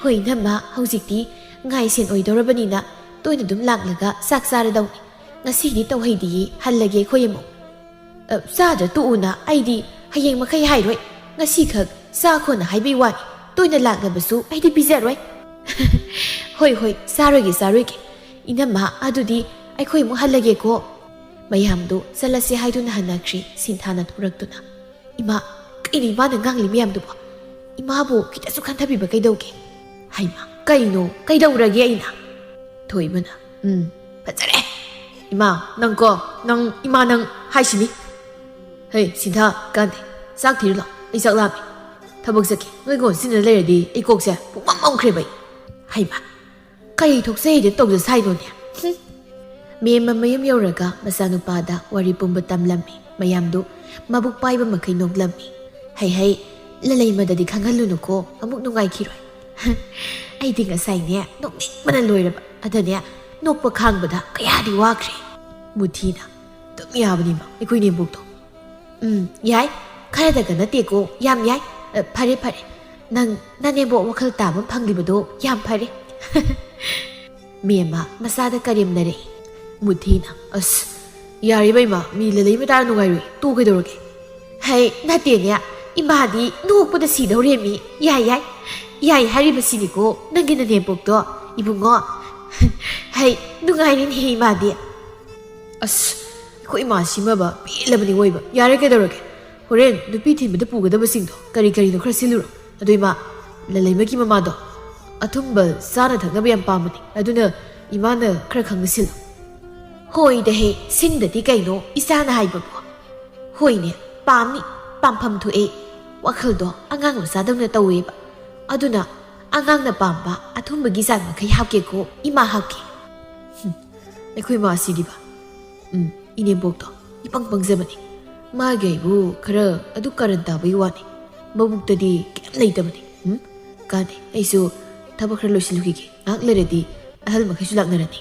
"ꯍꯣꯏ, ꯏꯅꯝꯃ, ꯍꯧꯖꯤꯛꯇꯤ ꯉꯥꯏꯁꯦꯟ ꯑꯣꯏꯗꯧꯔꯕꯅꯤꯅ ꯇꯣꯏꯅ ꯑꯗꯨꯝ ꯂꯥꯛꯂꯒ ꯆꯥꯛ ꯆꯥꯔꯗꯧꯅꯤ꯫ ꯉꯁꯤꯗꯤ ꯇꯧꯍꯩꯗꯤꯌꯦ, ꯍꯜꯂꯒꯦ ꯑꯩꯈꯣꯏ ꯑꯃꯨꯛ꯫" "ꯑ, ꯆꯥꯗ꯭ꯔ ꯇꯣꯛꯎꯅ, ꯑꯩꯗꯤ ꯍꯌꯦꯡ ꯃꯈꯩ ꯍꯥꯏꯔꯣꯏ꯫ ꯉꯁꯤꯈꯛ ꯆꯥꯈꯣꯅ ꯍꯥꯏꯕꯩ ꯋꯥꯅꯤ, ꯇꯣꯏꯅ ꯂꯥꯛꯂꯕꯁꯨ ꯑꯩꯗꯤ ꯄꯤꯖꯔꯣꯏ꯫" "ꯍꯣꯏ, ꯍꯣꯏ, ꯆꯥꯔꯣꯏꯒꯦ, ꯆꯥꯔꯣꯏꯒꯦ꯫ ꯏꯅꯝꯃ, ꯑꯗꯨꯗꯤ ꯑꯩꯈꯣꯏ ꯑꯃꯨꯛ ꯍꯜꯂꯒꯦꯀꯣ꯫" ꯃꯌꯥꯝꯗꯨ ꯆꯠꯂꯁꯦ ꯍꯥꯏꯗꯨꯅ ꯍꯟꯅꯈ꯭ꯔꯤ꯫ ꯁꯤꯟꯊꯥꯅ ꯊꯣꯔꯛꯇꯨꯅ, "ꯏꯃꯥ, ꯀꯩꯅꯣ ꯏꯃꯥꯅ ꯉꯥꯡꯂꯤ ꯃꯌꯥꯝꯗꯨꯕꯣ? ꯏꯃꯥꯕꯨ ꯈꯤꯇꯁꯨ ꯈꯟꯊꯕꯤꯕ ꯀꯩꯗꯧꯒꯦ?" "ꯍꯩꯃꯥ, ꯀꯩꯅꯣ? ꯀꯩꯗꯧꯔꯒꯦ ꯑꯩꯅ?" ꯊꯣꯏꯕꯅ, "ꯎꯝ, ꯐꯖꯔꯦ꯫ ꯏꯃꯥ, ꯅꯪꯀꯣ, ꯅꯪ, ꯏꯃꯥ ꯅꯪ ꯍꯥꯏꯁꯤꯅꯤ꯫ ꯍꯩ, ꯁꯤꯟꯊꯥ, ꯀꯥꯟꯗꯦ꯫ ꯆꯥꯛ ꯊꯤꯔꯨ ꯂꯥꯛꯑꯣ, ꯑꯩ ꯆꯥꯛ ꯂꯥꯝꯃꯦ꯫ ꯊꯕꯛ ꯆꯠꯀꯦ꯫ ꯅꯣꯏꯒ ꯑꯣꯟꯁꯤꯟꯅ ꯂꯩꯔꯗꯤ ꯑꯩ ꯀꯣꯛꯁꯦ ꯄꯨꯡꯃꯝ ꯃꯝꯈ꯭ꯔꯦꯕ ꯑꯩ꯫" "ꯍꯩꯃꯥ, ꯀꯔꯤ ꯊꯣꯛꯆꯩꯗ ꯇꯧꯖ ꯁꯥꯏꯅꯣꯅꯦ?" ꯍꯨꯝ꯫ ꯃꯦꯝꯃ ꯃꯌꯨꯝ ꯌꯧꯔꯒ ꯃꯆꯥꯅꯨꯄꯥꯗ ꯋꯥꯔꯤ ꯄꯨꯝꯕ ꯇꯝꯂꯝꯃꯤ꯫ ꯃꯌꯥꯝꯗꯨ ꯃꯕꯨꯛ ꯄꯥꯏꯕ ꯃꯈꯩ ꯅꯣꯛꯂꯝꯃꯤ꯫ "ꯍꯩ ꯍꯩ, ꯂꯂꯩꯃꯗꯗꯤ ꯈꯪꯍꯜꯂꯨꯅꯨꯀꯣ, ꯑꯃꯨꯛ ꯅꯨꯡꯉꯥꯏꯈꯤꯔꯣꯏ꯫" "ꯑꯩꯗꯤ ꯉꯁꯥꯏꯅꯦ ꯅꯣꯛꯅꯤꯡꯕꯅ ꯂꯣꯏꯔꯕ꯫ ꯑꯗꯅꯦ ꯅꯣꯛꯄ ꯈꯥꯡꯕꯗ ꯀꯌꯥꯗꯤ ꯋꯥꯈ꯭ꯔꯦ꯫" ꯃꯨꯊꯤꯅ, "ꯑꯗꯨꯝ ꯌꯥꯕꯅꯤꯃ ꯑꯩꯈꯣꯏ ꯅꯦꯝꯕꯣꯛꯇꯣ꯫" "ꯎꯝ, ꯌꯥꯏ꯫ ꯈꯔꯗꯒ ꯅꯠꯇꯦꯀꯣ, ꯌꯥꯝ ꯌꯥꯏ꯫ ꯑ, ꯐꯔꯦ, ꯐꯔꯦ꯫ ꯅꯪ ꯅꯅꯦꯝꯕꯣꯛ ꯋꯥꯈꯜ ꯇꯥꯕ ꯑꯃ ꯐꯪꯂꯤꯕꯗꯣ ꯌꯥꯝ ꯐꯔꯦ꯫" ꯃꯦꯝꯃ ꯃꯆꯥꯗ ꯀꯔꯦꯝꯅꯔꯛꯏ꯫ ꯃꯨꯊꯤꯅ, "ꯑꯁ, ꯌꯥꯔꯦ ꯏꯕꯦꯝꯃ, ꯃꯤ ꯂꯂꯩ ꯃꯇꯥ ꯅꯨꯡꯉꯥꯏꯔꯣꯏ, ꯇꯣꯛ ꯀꯩꯗꯧꯔꯒꯦ?" "ꯍꯩ, ꯅꯠꯇꯦꯅꯦ, ꯏꯃꯥꯗꯤ ꯅꯣꯛꯄꯗ ꯁꯤꯗꯧꯔꯦ ꯃꯤ꯫ ꯌꯥꯏ, ꯌꯥꯏ, ꯌꯥꯏ ꯍꯥꯏꯔꯤꯕꯁꯤꯅꯤꯀꯣ ꯅꯪꯒꯤ ꯅꯅꯦꯝꯄꯣꯛꯇꯣ, ꯏꯕꯨꯡꯉꯣ꯫ ꯍꯩ, ꯅꯨꯡꯉꯥꯏꯔꯤꯅꯦ ꯏꯃꯥꯗꯤ꯫" "ꯑꯁ, ꯑꯩꯈꯣꯏ ꯏꯃꯥꯁꯤꯃꯕ ꯄꯦꯜꯂꯕꯅꯤ ꯑꯣꯏꯕ꯫ ꯌꯥꯔꯦ ꯀꯩꯗꯧꯔꯒꯦ? ꯍꯣꯔꯦꯟ ꯅꯨꯄꯤ ꯊꯤꯟꯕꯗ ꯄꯨꯒꯗꯕꯁꯤꯡꯗꯣ ꯀꯔꯤ ꯀꯔꯤꯅꯣ ꯈꯔ ꯁꯤꯜꯂꯨꯔꯣ꯫ ꯑꯗꯣ ꯏꯃꯥ, ꯂꯂꯩꯃꯒꯤ ꯃꯃꯥꯗꯣ ꯑꯊꯨꯝꯕ ꯆꯥꯅ ꯊꯛꯅꯕ ꯌꯥꯝ ꯄꯥꯝꯕꯅꯤ, ꯑꯗꯨꯅ ꯏꯃꯥꯅ ꯈꯔ ꯈꯪꯅ ꯁꯤꯜꯂꯨ꯫" "ꯍꯣꯏꯗ ꯍꯦ, ꯁꯤꯟꯗꯗꯤ ꯀꯩꯅꯣ ꯏꯆꯥꯅ ꯍꯥꯏꯕꯕꯨ꯫" "ꯍꯣꯏꯅꯦ, ꯄꯥꯝꯅꯤ, ꯄꯥꯝꯐꯝ ꯊꯣꯛꯑꯦ꯫ ꯋꯥꯈꯜꯗꯣ ꯑꯉꯥꯡ ꯃꯆꯥꯗꯧꯅ ꯇꯧꯋꯦꯕ꯫ ꯑꯗꯨꯅ ꯑꯉꯥꯡꯅ ꯄꯥꯝꯕ ꯑꯊꯨꯝꯕꯒꯤ ꯖꯥꯠ ꯃꯈꯩ ꯍꯥꯞꯀꯦꯀꯣ, ꯏꯃꯥ ꯍꯥꯞꯀꯦ꯫" ꯍꯨꯝ, ꯑꯩꯈꯣꯏ ꯃꯥꯁꯤꯗꯤꯕ꯫ ꯎꯝ, ꯏꯅꯦꯝꯕꯣꯛꯇꯣ ꯏꯄꯪ ꯄꯪꯖꯕꯅꯤ꯫ ꯃꯥꯒꯤ ꯑꯩꯕꯨ ꯈꯔ ꯑꯗꯨ ꯀꯔꯟ ꯇꯥꯕꯒꯤ ꯋꯥꯅꯤ꯫ ꯃꯕꯨꯛꯇꯗꯤ ꯀꯩꯝ ꯂꯩꯇꯕꯅꯤ꯫ ꯎꯝ, ꯀꯥꯟꯅꯩ꯫ ꯑꯩꯁꯨ ꯊꯕꯛ ꯈꯔ ꯂꯣꯏꯁꯤꯜꯂꯨꯈꯤꯒꯦ꯫ ꯉꯥꯏꯍꯥꯛ ꯂꯩꯔꯗꯤ ꯑꯍꯜ ꯃꯈꯩꯁꯨ ꯂꯥꯛꯅꯔꯅꯤ꯫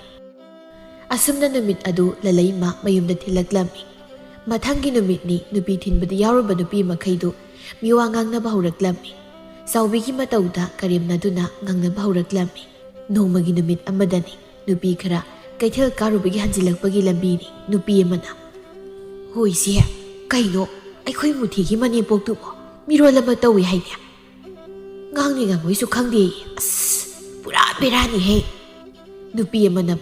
ꯑꯁꯨꯝꯅ ꯅꯨꯃꯤꯠ ꯑꯗꯨ ꯂꯂꯩꯃ ꯃꯌꯨꯝꯗ ꯊꯤꯜꯂꯛꯂꯝꯃꯤ꯫ ꯃꯊꯪꯒꯤ ꯅꯨꯃꯤꯠꯅꯤ ꯅꯨꯄꯤ ꯊꯤꯟꯕꯗ ꯌꯥꯎꯔꯨꯕ ꯅꯨꯄꯤ ꯃꯈꯩꯗꯨ ꯃꯤꯋꯥ ꯉꯥꯡꯅꯕ ꯍꯧꯔꯛꯂꯝꯃꯤ꯫ ꯆꯥꯎꯕꯤꯒꯤ ꯃꯇꯧꯗ ꯀꯔꯦꯝꯅꯗꯨꯅ ꯉꯥꯡꯅꯕ ꯍꯧꯔꯛꯂꯝꯃꯤ꯫ ꯅꯣꯡꯃꯒꯤ ꯅꯨꯃꯤꯠ ꯑꯃꯗꯅꯤ ꯅꯨꯄꯤ ꯈꯔ ꯀꯩꯊꯦꯜ ꯀꯥꯔꯨꯕꯒꯤ ꯍꯟꯖꯤꯜꯂꯛꯄꯒꯤ ꯂꯝꯕꯤꯅꯤ꯫ ꯅꯨꯄꯤ ꯑꯃꯅ, "ꯍꯣꯏꯁꯦ, ꯀꯩꯅꯣ, ꯑꯩꯈꯣꯏ ꯃꯨꯊꯤꯒꯤ ꯃꯅꯦꯝꯄꯣꯛꯇꯨꯕꯣ ꯃꯤꯔꯣꯜ ꯑꯃ ꯇꯧꯏ ꯍꯥꯏꯅꯦ꯫ ꯉꯥꯡꯅꯤ ꯉꯥꯡꯉꯣꯏꯁꯨ ꯈꯪꯗꯦ꯫ ꯑꯁ, ꯄꯨꯔꯥ ꯕꯦꯔꯥꯅꯤꯍꯦ꯫" ꯅꯨꯄꯤ ꯑꯃꯅ,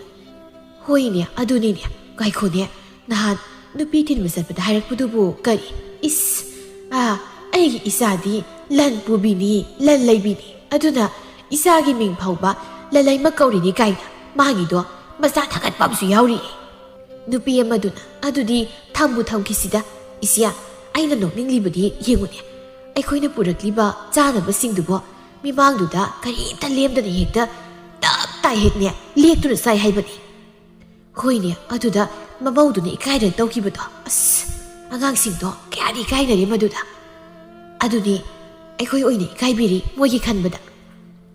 "ꯍꯣꯏꯅꯦ, ꯑꯗꯨꯅꯤꯅꯦ꯫ ꯉꯥꯏꯈꯣꯅꯦ, ꯅꯍꯥꯟ ꯅꯨꯄꯤ ꯊꯤꯟꯕ ꯆꯠꯄꯗ ꯍꯥꯏꯔꯛꯄꯗꯨꯕꯨ ꯀꯔꯤ? ꯏꯁ, ꯑꯥ, ꯑꯩꯒꯤ ꯏꯆꯥꯗꯤ ꯂꯟ ꯄꯨꯕꯤꯅꯤ, ꯂꯟ ꯂꯩꯕꯤꯅꯤ꯫ ꯑꯗꯨꯅ ꯏꯆꯥꯒꯤ ꯃꯤꯡ ꯐꯥꯎꯕ ꯂꯂꯩꯃ ꯀꯧꯔꯤꯅꯤ ꯀꯥꯏꯅ ꯃꯥꯒꯤꯗꯣ ꯃꯆꯥ ꯊꯥꯒꯠꯄ ꯑꯃꯁꯨ ꯌꯥꯎꯔꯤꯌꯦ꯫" ꯅꯨꯄꯤ ꯑꯃꯗꯨꯅ, "ꯑꯗꯨꯗꯤ ꯊꯝꯕꯨ ꯊꯝꯈꯤꯁꯤꯗ, ꯏꯆꯦ, ꯑꯩꯅ ꯅꯣꯛꯅꯤꯡꯂꯤꯕꯗꯤ ꯌꯦꯡꯉꯨꯅꯦ꯫ ꯑꯩꯈꯣꯏꯅ ꯄꯨꯔꯛꯂꯤꯕ ꯆꯥꯅꯕꯁꯤꯡꯗꯨꯕꯨ ꯃꯤꯃꯥꯡꯗꯨꯗ ꯀꯔꯤꯝꯇ ꯂꯦꯝꯗꯅ ꯍꯦꯛꯇ ꯇꯞ ꯇꯥꯏ ꯍꯦꯛꯅꯦ ꯂꯦꯛꯇꯨꯅ ꯆꯥꯏ ꯍꯥꯏꯕꯅꯤ꯫" "ꯍꯣꯏꯅꯦ, ꯑꯗꯨꯗ ꯃꯃꯧꯗꯨꯅ ꯏꯀꯥꯏꯗꯅ ꯇꯧꯈꯤꯕꯗꯣ꯫ ꯑꯁ, ꯑꯉꯥꯡꯁꯤꯡꯗꯣ ꯀꯌꯥꯗꯤ ꯏꯀꯥꯏꯅꯔꯦ ꯃꯗꯨꯗ꯫ ꯑꯗꯨꯅꯤ, ꯑꯩꯈꯣꯏ ꯑꯣꯏꯅ ꯏꯀꯥꯏꯕꯤꯔꯤ ꯃꯣꯏꯒꯤ ꯈꯟꯕꯗ꯫"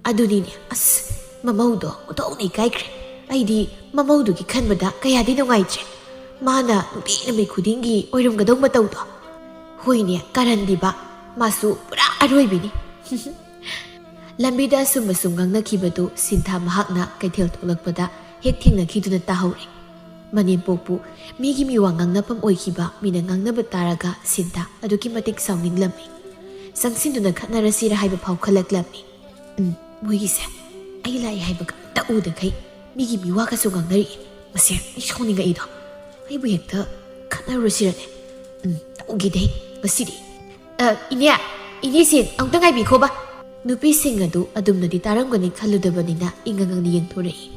ꯑꯗꯨꯅꯤꯅꯦ, ꯑꯁ, ꯃꯃꯧꯗꯣ ꯑꯣꯟꯊꯣꯛꯅ ꯏꯀꯥꯏꯈ꯭ꯔꯦ꯫ ꯑꯩꯗꯤ ꯃꯃꯧꯗꯨꯒꯤ ꯈꯟꯕꯗ ꯀꯌꯥꯗꯤ ꯅꯨꯡꯉꯥꯏꯇ꯭ꯔꯦ꯫ ꯃꯥꯅ ꯅꯨꯡꯇꯤ ꯅꯨꯃꯤꯠ ꯈꯨꯗꯤꯡꯒꯤ ꯑꯣꯏꯔꯝꯒꯗꯧ ꯃꯇꯧꯗꯣ꯫ ꯍꯣꯏꯅꯦ, ꯀꯔꯟꯗꯤꯕ꯫ ꯃꯥꯁꯨ ꯄꯨꯔꯥ ꯑꯔꯣꯏꯕꯤꯅꯤ꯫ ꯂꯝꯕꯤꯗ ꯑꯁꯨꯝ ꯑꯁꯨꯝ ꯉꯥꯡꯅꯈꯤꯕꯗꯨ ꯁꯤꯟꯊꯥ ꯃꯍꯥꯛꯅ ꯀꯩꯊꯦꯜ ꯊꯣꯛꯂꯛꯄꯗ ꯍꯦꯛ ꯊꯦꯡꯅꯈꯤꯗꯨꯅ ꯇꯥꯍꯧꯔꯦ꯫ ꯃꯅꯦꯝꯄꯣꯛꯄꯨ ꯃꯤꯒꯤ ꯃꯤꯋꯥ ꯉꯥꯡꯅꯐꯝ ꯑꯣꯏꯈꯤꯕ ꯃꯤꯅ ꯉꯥꯡꯅꯕ ꯇꯥꯔꯒ ꯁꯤꯟꯊꯥ ꯑꯗꯨꯛꯀꯤ ꯃꯇꯤꯛ ꯁꯥꯎꯅꯤꯡꯂꯝꯃꯤ꯫ ꯆꯪꯁꯤꯟꯗꯨꯅ ꯈꯠꯅꯔꯁꯤꯔ ꯍꯥꯏꯕ ꯐꯥꯎꯈꯠꯂꯛꯂꯝꯃꯤ꯫ ꯎꯝ, ꯃꯣꯏꯒꯤꯁꯦ ꯑꯩ ꯂꯥꯛꯑꯦ ꯍꯥꯏꯕꯒ ꯑꯝꯇ ꯎꯗꯈꯩ ꯃꯤꯒꯤ ꯃꯤꯋꯥꯒꯁꯨ ꯉꯥꯡꯅꯔꯛꯏ꯫ ꯃꯁꯦ ꯑꯩ ꯁꯥꯎꯅꯤꯡꯉꯛꯏꯗꯣ꯫ ꯑꯩꯕꯨ ꯍꯦꯛꯇ ꯈꯠꯅꯔꯨꯔꯁꯤꯔꯅꯦ? ꯎꯝ, ꯇꯧꯈꯤꯗꯦ ꯉꯁꯤꯗꯤ꯫ ꯑ, ꯏꯅꯦ, ꯏꯅꯦꯁꯦ ꯑꯃꯨꯛꯇ ꯉꯥꯏꯕꯤꯈꯣꯕ꯫ ꯅꯨꯄꯤꯁꯤꯡ ꯑꯗꯨ ꯑꯗꯨꯝꯅꯗꯤ ꯇꯥꯔꯝꯒꯅꯤ ꯈꯜꯂꯨꯗꯕꯅꯤꯅ ꯏꯉꯥꯡ ꯉꯥꯡꯅ ꯌꯦꯡꯊꯣꯔꯛꯏ꯫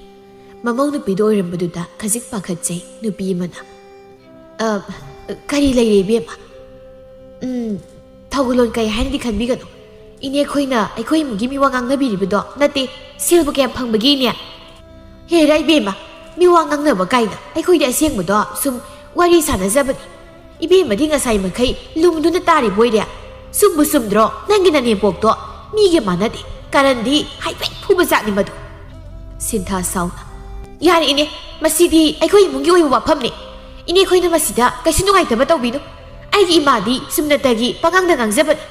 ꯃꯃꯧ ꯅꯨꯄꯤꯗꯣ ꯑꯣꯏꯔꯝꯕꯗꯨꯗ ꯈꯖꯤꯛ ꯄꯥꯈꯠꯆꯩ ꯅꯨꯄꯤ ꯑꯃꯅ꯫ "ꯑ, ꯀꯔꯤ ꯂꯩꯔꯦ ꯏꯕꯦꯝꯃ?" "ꯎꯝ, ꯊꯧꯒꯜꯂꯣꯟ ꯀꯩ ꯍꯥꯏꯅꯗꯤ ꯈꯟꯕꯤꯒꯅꯨ꯫ ꯏꯅꯦ ꯑꯩꯈꯣꯏꯅ ꯑꯩꯈꯣꯏ ꯏꯃꯨꯡꯒꯤ ꯃꯤꯋꯥ ꯉꯥꯡꯅꯕꯤꯔꯤꯕꯗꯣ ꯅꯠꯇꯦ, ꯁꯦꯜꯕꯨ ꯀꯌꯥꯝ ꯐꯪꯕꯒꯦ ꯏꯅꯦ?" "ꯍꯦꯔꯥ ꯏꯕꯦꯝꯃ, ꯃꯤꯋꯥ ꯉꯥꯡꯅꯕ ꯀꯥꯏꯅ, ꯑꯩꯈꯣꯏꯗꯤ ꯑꯁꯦꯡꯕꯗꯣ ꯁꯨꯝ ꯋꯥꯔꯤ ꯁꯥꯟꯅꯖꯕꯅꯤ꯫ ꯏꯕꯦꯝꯃꯗꯤ ꯉꯁꯥꯏ ꯃꯈꯩ ꯂꯨꯝꯗꯨꯅ ꯇꯥꯔꯤꯕꯣꯏꯔꯦ꯫ ꯆꯨꯝꯕꯨ ꯆꯨꯝꯗ꯭ꯔꯣ? ꯅꯪꯒꯤ ꯅꯅꯦꯝꯄꯣꯛꯇꯣ ꯃꯤꯒ ꯃꯥꯟꯅꯗꯦ, ꯀꯔꯟꯗꯤ ꯍꯥꯏꯐꯦꯠ ꯐꯨꯕ ꯖꯥꯠꯅꯤ ꯃꯗꯨ꯫" ꯁꯤꯟꯊꯥ ꯁꯥꯎꯅ, "ꯌꯥꯔꯦ ꯏꯅꯦ, ꯃꯁꯤꯗꯤ ꯑꯩꯈꯣꯏ ꯏꯃꯨꯡꯒꯤ ꯑꯣꯏꯕ ꯋꯥꯐꯝꯅꯤ꯫ ꯏꯅꯦ ꯑꯩꯈꯣꯏꯅ ꯃꯁꯤꯗ ꯀꯩꯁꯨ ꯅꯨꯡꯉꯥꯏꯇꯕ ꯇꯧꯕꯤꯅꯨ꯫ ꯑꯩꯒꯤ ꯏꯃꯥꯗꯤ ꯆꯨꯝꯅꯇꯒꯤ ꯄꯉꯥꯡꯗ ꯉꯥꯡꯖꯕꯅꯤ꯫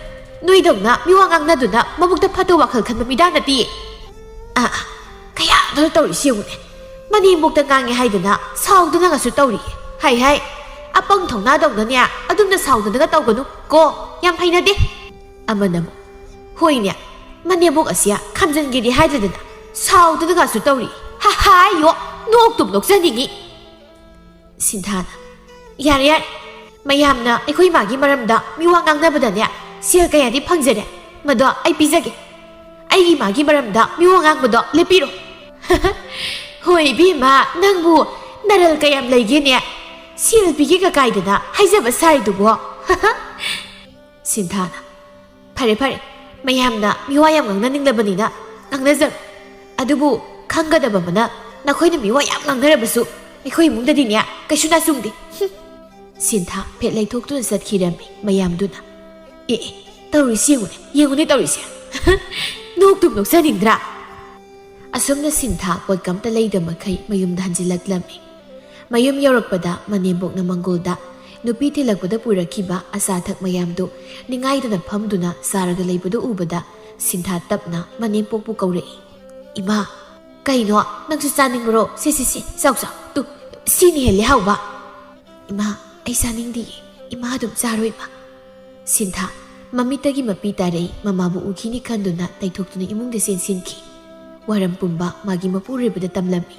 ꯅꯣꯏꯗꯧꯅ ꯃꯤꯋꯥ ꯉꯥꯡꯅꯗꯨꯅ ꯃꯕꯨꯛꯇ ꯐꯠꯇꯕ ꯋꯥꯈꯜ ꯈꯟꯕ ꯃꯤꯗꯥ ꯅꯠꯇꯤꯌꯦ꯫" ꯑꯥ, ꯑꯥ, ꯀꯌꯥꯗꯅꯣ ꯇꯧꯔꯤꯁꯤ ꯌꯦꯡꯉꯨꯅꯦ꯫ ꯃꯅꯦꯝꯕꯣꯛꯇ ꯉꯥꯡꯉꯦ ꯍꯥꯏꯗꯅ ꯁꯥꯎꯗꯅꯒꯁꯨ ꯇꯧꯔꯤꯌꯦ꯫ ꯍꯥꯏ, ꯍꯥꯏ, ꯑꯄꯪ ꯊꯧꯅꯥꯗꯧꯅꯅꯦ ꯑꯗꯨꯝꯅ ꯁꯥꯎꯗꯅꯒ ꯇꯧꯒꯅꯨ ꯀꯣ, ꯌꯥꯝ ꯍꯩꯅꯗꯦ꯫ ꯑꯃꯅ ꯑꯃꯨꯛ, "ꯍꯣꯏꯅꯦ, ꯃꯅꯦꯝꯕꯣꯛ ꯑꯁꯤ ꯈꯝꯖꯟꯒꯦꯗꯤ ꯍꯥꯏꯗ꯭ꯔꯗꯅ ꯁꯥꯎꯗꯅꯒꯁꯨ ꯇꯧꯔꯤ꯫ ꯍꯥ, ꯍꯥꯏꯌꯣ, ꯅꯣꯛꯇꯨꯝ ꯅꯣꯛꯆꯅꯤꯡꯉꯤ꯫" ꯁꯤꯟꯊꯥꯅ, "ꯌꯥꯔꯦ, ꯌꯥꯔꯦ, ꯃꯌꯥꯝꯅ ꯑꯩꯈꯣꯏ ꯏꯃꯥꯒꯤ ꯃꯔꯝꯗ ꯃꯤꯋꯥ ꯉꯥꯡꯅꯕꯗꯅꯦ ꯁꯦꯜ ꯀꯌꯥꯗꯤ ꯐꯪꯖꯔꯦ, ꯃꯗꯣ ꯑꯩ ꯄꯤꯖꯒꯦ꯫ ꯑꯩꯒꯤ ꯏꯃꯥꯒꯤ ꯃꯔꯝꯗ ꯃꯤꯋꯥ ꯉꯥꯡꯕꯗꯣ ꯂꯦꯞꯄꯤꯔꯣ꯫" "ꯍꯣꯏ ꯏꯕꯦꯝꯃ, ꯅꯪꯕꯨ ꯅꯔꯜ ꯀꯌꯥꯝ ꯂꯩꯒꯦꯅꯦ? ꯁꯦꯜ ꯄꯤꯒꯦꯒ ꯀꯥꯏꯗꯅ ꯍꯥꯏꯖꯕ ꯁꯥꯔꯤꯗꯨꯕꯣ꯫" ꯁꯤꯟꯊꯥꯅ, "ꯐꯔꯦ, ꯐꯔꯦ, ꯃꯌꯥꯝꯅ ꯃꯤꯋꯥ ꯌꯥꯝ ꯉꯥꯡꯅꯅꯤꯡꯂꯕꯅꯤꯅ ꯉꯥꯡꯅꯖꯔꯣ꯫ ꯑꯗꯨꯕꯨ ꯈꯪꯒꯗꯕ ꯑꯃꯅ, ꯅꯈꯣꯏꯅ ꯃꯤꯋꯥ ꯌꯥꯝ ꯉꯥꯡꯅꯔꯕꯁꯨ ꯑꯩꯈꯣꯏ ꯏꯃꯨꯡꯗꯗꯤꯅꯦ ꯀꯩꯁꯨ ꯅꯥꯆꯨꯡꯗꯦ꯫" ꯍꯨꯝ꯫ ꯁꯤꯟꯊꯥ ꯐꯦꯠ ꯂꯩꯊꯣꯛꯇꯨꯅ ꯆꯠꯈꯤꯔꯝꯃꯤ ꯃꯌꯥꯝꯗꯨꯅ꯫ "ꯑꯦ, ꯑꯦ, ꯇꯧꯔꯤꯁꯤ ꯌꯦꯡꯉꯨꯅꯦ, ꯌꯦꯡꯉꯨꯅꯦ ꯇꯧꯔꯤꯁꯦ꯫ ꯅꯣꯛꯇꯨꯝ ꯅꯣꯛꯆꯅꯤꯡꯗ꯭ꯔꯥ?" ꯑꯁꯨꯝꯅ ꯁꯤꯟꯊꯥ ꯄꯣꯠꯀꯝꯇ ꯂꯩꯗ ꯃꯈꯩ ꯃꯌꯨꯝꯗ ꯍꯟꯖꯤꯜꯂꯛꯂꯝꯃꯤ꯫ ꯃꯌꯨꯝ ꯌꯧꯔꯛꯄꯗ ꯃꯅꯦꯝꯕꯣꯛꯅ ꯃꯪꯒꯣꯜꯗ ꯅꯨꯄꯤ ꯊꯤꯜꯂꯛꯄꯗ ꯄꯨꯔꯛꯈꯤꯕ ꯑꯆꯥ ꯑꯊꯛ ꯃꯌꯥꯝꯗꯨ ꯅꯤꯡꯉꯥꯏꯗꯅ ꯐꯝꯗꯨꯅ ꯆꯥꯔꯒ ꯂꯩꯕꯗꯨ ꯎꯕꯗ ꯁꯤꯟꯊꯥ ꯇꯞꯅ ꯃꯅꯦꯝꯄꯣꯛꯄꯨ ꯀꯧꯔꯛꯏ꯫ "ꯏꯃꯥ, ꯀꯩꯅꯣ? ꯅꯪꯁꯨ ꯆꯥꯅꯤꯡꯕ꯭ꯔꯣ? ꯁꯦ, ꯁꯦ, ꯁꯦ, ꯆꯥꯎ, ꯆꯥꯎ꯫ ꯇꯨ, "ꯁꯤꯅ ꯍꯦꯜꯂꯦ ꯍꯥꯎꯕ!" "ꯏꯃꯥ, ꯑꯩ ꯆꯥꯅꯤꯡꯗꯤꯌꯦ꯫ ꯏꯃꯥ ꯑꯗꯨꯝ ꯆꯥꯔꯣ ꯏꯃꯥ꯫" ꯁꯤꯟꯊꯥ ꯃꯃꯤꯠꯇꯒꯤ ꯃꯄꯤ ꯇꯥꯔꯛꯏ꯫ ꯃꯃꯥꯕꯨ ꯎꯈꯤꯅꯤ ꯈꯟꯗꯨꯅ ꯇꯩꯊꯣꯛꯇꯨꯅ ꯏꯃꯨꯡꯗ ꯆꯦꯟꯁꯤꯟꯈꯤ꯫ ꯋꯥꯔꯝ ꯄꯨꯝꯕ ꯃꯥꯒꯤ ꯃꯄꯨꯔꯣꯏꯕꯗ ꯇꯝꯂꯝꯃꯤ꯫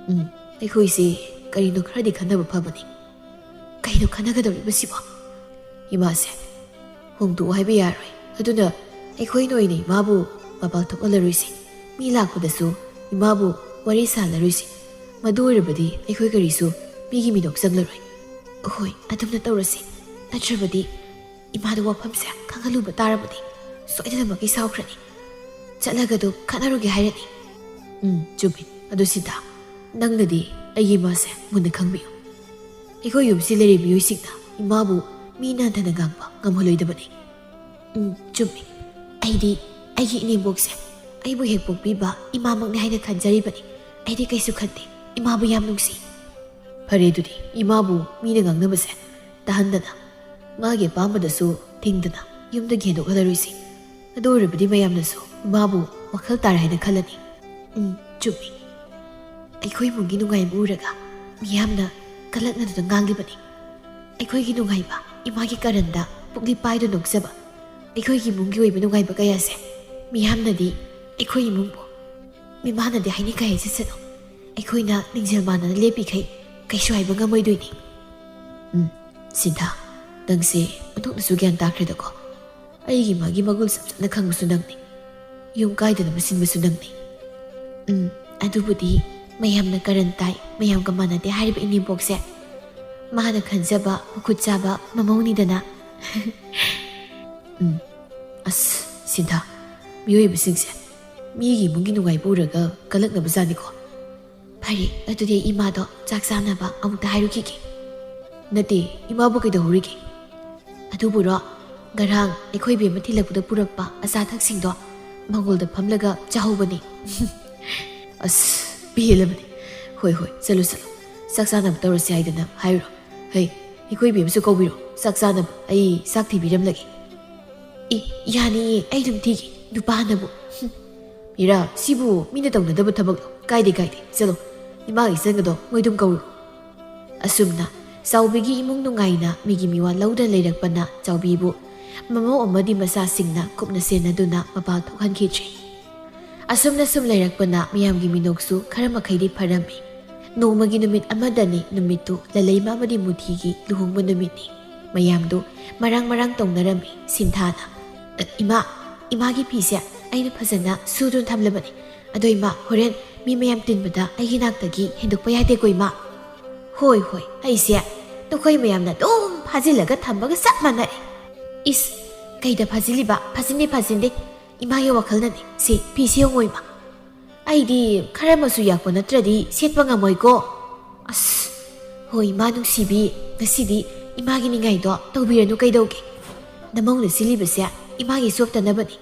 "ꯎꯝ, ꯑꯩꯈꯣꯏꯁꯦ ꯀꯔꯤꯅꯣ ꯈꯔꯗꯤ ꯈꯟꯅꯕ ꯐꯕꯅꯤ꯫ ꯀꯩꯅꯣ ꯈꯟꯅꯒꯗꯧꯔꯤꯕꯁꯤꯕꯣ?" ꯏꯃꯥꯁꯦ ꯍꯣꯡꯗꯣꯛꯑꯣ ꯍꯥꯏꯕ ꯌꯥꯔꯣꯏ꯫ ꯑꯗꯨꯅ ꯑꯩꯈꯣꯏꯅ ꯑꯣꯏꯅ ꯏꯃꯥꯕꯨ ꯃꯄꯥꯜ ꯊꯣꯛꯍꯜꯂꯔꯣꯏꯁꯤ꯫ ꯃꯤ ꯂꯥꯛꯄꯗꯁꯨ ꯏꯃꯥꯕꯨ ꯋꯥꯔꯤ ꯁꯥꯍꯜꯂꯔꯣꯏꯁꯤ꯫ ꯃꯗꯨ ꯑꯣꯏꯔꯕꯗꯤ ꯑꯩꯈꯣꯏ ꯀꯔꯤꯁꯨ ꯃꯤꯒꯤ ꯃꯤꯅꯣꯛ ꯆꯪꯂꯔꯣꯏ꯫ ꯍꯣꯏ, ꯑꯗꯨꯝꯅ ꯇꯧꯔꯁꯤ꯫ ꯅꯠꯇ꯭ꯔꯕꯗꯤ ꯏꯃꯥꯗ ꯋꯥꯐꯝꯁꯦ ꯈꯪꯍꯜꯂꯨꯕ ꯇꯥꯔꯕꯗꯤ ꯁꯣꯏꯗꯅꯃꯛꯀꯤ ꯁꯥꯎꯈ꯭ꯔꯅꯤ꯫ ꯆꯠꯂꯒ ꯑꯗꯨꯝ ꯈꯠꯅꯔꯨꯒꯦ ꯍꯥꯏꯔꯅꯤ꯫ ꯎꯝ, ꯆꯨꯝꯃꯤ꯫ ꯑꯗꯨ ꯁꯤꯗ ꯅꯪꯅꯗꯤ ꯑꯩꯒꯤ ꯏꯃꯥꯁꯦ ꯃꯨꯟꯅ ꯈꯪꯕꯤꯌꯨ꯫ ꯑꯩꯈꯣꯏ ꯌꯨꯝꯁꯤ ꯂꯩꯔꯤꯕ ꯃꯤꯑꯣꯏꯁꯤꯡꯅ ꯏꯃꯥꯕꯨ ꯃꯤ ꯅꯟꯊꯅ ꯉꯥꯡꯕ ꯉꯝꯍꯜꯂꯣꯏꯗꯕꯅꯤ꯫ ꯎꯝ, ꯆꯨꯝꯃꯤ꯫ ꯑꯩꯗꯤ ꯑꯩꯒꯤ ꯏꯅꯦꯝꯕꯣꯛꯁꯦ ꯑꯩꯕꯨ ꯍꯦꯛ ꯄꯣꯛꯄꯤꯕ ꯏꯃꯥꯃꯛꯅꯤ ꯍꯥꯏꯅ ꯈꯟꯖꯔꯤꯕꯅꯤ꯫ ꯑꯩꯗꯤ ꯀꯩꯁꯨ ꯈꯟꯗꯦ꯫ ꯏꯃꯥꯕꯨ ꯌꯥꯝ ꯅꯨꯡꯁꯤ꯫ ꯐꯔꯦ, ꯑꯗꯨꯗꯤ ꯏꯃꯥꯕꯨ ꯃꯤꯅ ꯉꯥꯡꯅꯕꯁꯦ ꯇꯥꯍꯟꯗꯅ, ꯃꯥꯒꯤ ꯑꯄꯥꯝꯕꯗꯁꯨ ꯊꯤꯡꯗꯅ ꯌꯨꯝꯗꯒꯤ ꯍꯦꯟꯗꯣꯛꯍꯜꯂꯔꯣꯏꯁꯤ꯫ ꯑꯗꯨ ꯑꯣꯏꯔꯕꯗꯤ ꯃꯌꯥꯝꯅꯁꯨ ꯏꯃꯥꯕꯨ ꯋꯥꯈꯜ ꯇꯥꯔꯦ ꯍꯥꯏꯅ ꯈꯜꯂꯅꯤ꯫ ꯎꯝ, ꯆꯨꯝꯃꯤ꯫ ꯑꯩꯈꯣꯏ ꯏꯃꯨꯡꯒꯤ ꯅꯨꯡꯉꯥꯏꯕ ꯎꯔꯒ ꯃꯤꯌꯥꯝꯅ ꯀꯂꯛꯅꯗꯨꯅ ꯉꯥꯡꯂꯤꯕꯅꯤ꯫ ꯑꯩꯈꯣꯏꯒꯤ ꯅꯨꯡꯉꯥꯏꯕ ꯏꯃꯥꯒꯤ ꯀꯔꯟꯗ ꯄꯨꯛꯂꯤ ꯄꯥꯏꯗꯨꯅ ꯅꯣꯛꯆꯕ, ꯑꯩꯈꯣꯏꯒꯤ ꯏꯃꯨꯡꯒꯤ ꯑꯣꯏꯕ ꯅꯨꯡꯉꯥꯏꯕ ꯀꯌꯥꯁꯦ ꯃꯤꯌꯥꯝꯅꯗꯤ ꯑꯩꯈꯣꯏ ꯏꯃꯨꯡꯕꯨ ꯃꯤꯃꯥꯟꯅꯗꯦ ꯍꯥꯏꯅꯤꯡꯈꯩ ꯍꯥꯏꯖꯁꯅꯨ꯫ ꯑꯩꯈꯣꯏꯅ ꯂꯤꯡꯖꯦꯜ ꯃꯥꯟꯅꯅ ꯂꯦꯞꯄꯤꯈꯩ ꯀꯩꯁꯨ ꯍꯥꯏꯕ ꯉꯝꯃꯣꯏꯗꯣꯏꯅꯤ꯫ ꯎꯝ, ꯁꯤꯟꯊꯥ, ꯅꯪꯁꯦ ꯑꯣꯟꯊꯣꯛꯅꯁꯨ ꯒ꯭ꯌꯥꯟ ꯇꯥꯈ꯭ꯔꯦꯗꯀꯣ꯫ ꯑꯩꯒꯤ ꯃꯥꯒꯤ ꯃꯒꯨꯜ ꯆꯞ ꯆꯥꯅ ꯈꯪꯕꯁꯨ ꯅꯪꯅꯤ꯫ ꯌꯨꯝ ꯀꯥꯏꯗꯅꯕ ꯁꯤꯟꯕꯁꯨ ꯅꯪꯅꯤ꯫ ꯎꯝ, ꯑꯗꯨꯕꯨꯗꯤ ꯃꯌꯥꯝꯅ ꯀꯔꯟ ꯇꯥꯏ, ꯃꯌꯥꯝꯒ ꯃꯥꯟꯅꯗꯦ ꯍꯥꯏꯔꯤꯕ ꯏꯅꯦꯝꯕꯣꯛꯁꯦ ꯃꯥꯅ ꯈꯟꯖꯕ ꯃꯈꯨꯠ ꯆꯥꯕ ꯃꯃꯧꯅꯤꯗꯅ꯫ ꯎꯝ, ꯑꯁ, ꯁꯤꯟꯊꯥ, ꯃꯤꯑꯣꯏꯕꯁꯤꯡꯁꯦ ꯃꯤꯒꯤ ꯏꯃꯨꯡꯒꯤ ꯅꯨꯡꯉꯥꯏꯕ ꯎꯔꯒ ꯀꯂꯛꯅꯕ ꯖꯥꯠꯅꯤꯀꯣ꯫ ꯐꯔꯦ, ꯑꯗꯨꯗꯤ ꯑꯩ ꯏꯃꯥꯗꯣ ꯆꯥꯛ ꯆꯥꯅꯕ ꯑꯃꯨꯛꯇ ꯍꯥꯏꯔꯨꯈꯤꯒꯦ꯫ ꯅꯠꯇꯦ, ꯏꯃꯥꯕꯨ ꯀꯩꯗꯧꯍꯧꯔꯤꯒꯦ? ꯑꯗꯨꯕꯨꯔꯣ, ꯉꯔꯥꯡ ꯑꯩꯈꯣꯏ ꯕꯦꯝꯃ ꯊꯤꯜꯂꯛꯄꯗ ꯄꯨꯔꯛꯄ ꯑꯆꯥ ꯑꯊꯛꯁꯤꯡꯗꯣ ꯃꯪꯒꯣꯜꯗ ꯐꯝꯂꯒ ꯆꯥꯍꯧꯕꯅꯤ꯫ ꯑꯁ, ꯄꯦꯜꯂꯕꯅꯤ꯫ ꯍꯣꯏ, ꯍꯣꯏ, ꯆꯠꯂꯨ, ꯆꯠꯂꯨ꯫ ꯆꯥꯛ ꯆꯥꯅꯕ ꯇꯧꯔꯁꯤ ꯍꯥꯏꯗꯅ ꯍꯥꯏꯔꯨꯔꯣ꯫ ꯍꯩ, ꯑꯩꯈꯣꯏ ꯕꯦꯝꯃꯁꯨ ꯀꯧꯕꯤꯔꯣ, ꯆꯥꯛ ꯆꯥꯅꯕ꯫ ꯑꯩ ꯆꯥꯛ ꯊꯤꯕꯤꯔꯝꯂꯒꯦ꯫ ꯑꯦ, ꯌꯥꯅꯤꯌꯦ, ꯑꯩ ꯑꯗꯨꯝ ꯊꯤꯒꯦ, ꯅꯨꯄꯥꯅꯕꯨ꯫ ꯍꯨꯝ꯫ ꯃꯤꯔꯥ, ꯁꯤꯕꯨ ꯃꯤꯅ ꯇꯧꯅꯗꯕ ꯊꯕꯛꯂꯣ? ꯀꯥꯏꯗꯦ, ꯀꯥꯏꯗꯦ, ꯆꯠꯂꯣ꯫ "ꯏꯃꯥꯒꯤ ꯏꯆꯟꯒꯗꯣ ꯃꯣꯏ ꯑꯗꯨꯝ ꯀꯧꯔꯨ"꯫ ꯑꯁꯨꯝꯅ ꯆꯥꯎꯕꯤꯒꯤ ꯏꯃꯨꯡ ꯅꯨꯡꯉꯥꯏꯅ ꯃꯤꯒꯤ ꯃꯤꯋꯥ ꯂꯧꯗꯅ ꯂꯩꯔꯛꯄꯅ ꯆꯥꯎꯕꯤꯕꯨ ꯃꯃꯧ ꯑꯃꯗꯤ ꯃꯆꯥꯁꯤꯡꯅ ꯀꯨꯞꯅ ꯁꯦꯟꯅꯗꯨꯅ ꯃꯄꯥꯜ ꯊꯣꯛꯍꯟꯈꯤꯗ꯭ꯔꯦ꯫ ꯑꯁꯨꯝꯅ ꯁꯨꯝ ꯂꯩꯔꯛꯄꯅ ꯃꯤꯌꯥꯝꯒꯤ ꯃꯤꯅꯣꯛꯁꯨ ꯈꯔ ꯃꯈꯩꯗꯤ ꯐꯔꯝꯃꯤ꯫ ꯅꯣꯡꯃꯒꯤ ꯅꯨꯃꯤꯠ ꯑꯃꯗꯅꯤ, ꯅꯨꯃꯤꯠꯇꯨ ꯂꯂꯩꯃ ꯑꯃꯗꯤ ꯃꯨꯊꯤꯒꯤ ꯂꯨꯍꯣꯡꯕ ꯅꯨꯃꯤꯠꯅꯤ꯫ ꯃꯌꯥꯝꯗꯨ ꯃꯔꯥꯡ ꯃꯔꯥꯡ ꯇꯧꯅꯔꯝꯃꯤ꯫ ꯁꯤꯟꯊꯥꯅ, "ꯏꯃꯥ, ꯏꯃꯥꯒꯤ ꯐꯤꯁꯦ ꯑꯩꯅ ꯐꯖꯅ ꯁꯨꯗꯨꯅ ꯊꯝꯂꯕꯅꯤ꯫ ꯑꯗꯣ ꯏꯃꯥ, ꯍꯣꯔꯦꯟ ꯃꯤ ꯃꯌꯥꯝ ꯇꯤꯟꯕꯗ ꯑꯩꯒꯤ ꯅꯥꯛꯇꯒꯤ ꯍꯦꯟꯗꯣꯛꯄ ꯌꯥꯗꯦꯀꯣ ꯏꯃꯥ?" "ꯍꯣꯏ, ꯍꯣꯏ, ꯑꯩꯁꯦ ꯅꯈꯣꯏ ꯃꯌꯥꯝꯅ ꯑꯗꯨꯝ ꯐꯥꯖꯤꯜꯂꯒ ꯊꯝꯕꯒ ꯆꯞ ꯃꯥꯟꯅꯔꯦ꯫ ꯏꯁ, ꯀꯩꯗ ꯐꯥꯖꯤꯜꯂꯤꯕ? ꯐꯥꯖꯤꯟꯗꯦ, ꯐꯥꯖꯤꯟꯗꯦ꯫ ꯏꯃꯥꯒꯤ ꯋꯥꯈꯜꯅꯅꯦ꯫ ꯁꯤ ꯐꯤꯁꯦ ꯌꯦꯡꯉꯣ ꯏꯃꯥ꯫ ꯑꯩꯗꯤ ꯈꯔ ꯃꯆꯨ ꯌꯥꯛꯄ ꯅꯠꯇ꯭ꯔꯗꯤ ꯁꯦꯠꯄ ꯉꯝꯃꯣꯏꯀꯣ꯫ ꯑꯁ, ꯍꯣꯏ ꯏꯃꯥ ꯅꯨꯡꯁꯤꯕꯤ, ꯉꯁꯤꯗꯤ ꯏꯃꯥꯒꯤ ꯅꯤꯡꯉꯥꯏꯗꯣ ꯇꯧꯕꯤꯔꯅꯨ ꯀꯩꯗꯧꯒꯦ? ꯅꯃꯧꯅ ꯁꯤꯜꯂꯤꯕꯁꯦ ꯏꯃꯥꯒꯤ ꯆꯣꯞꯇꯅꯕꯅꯤ꯫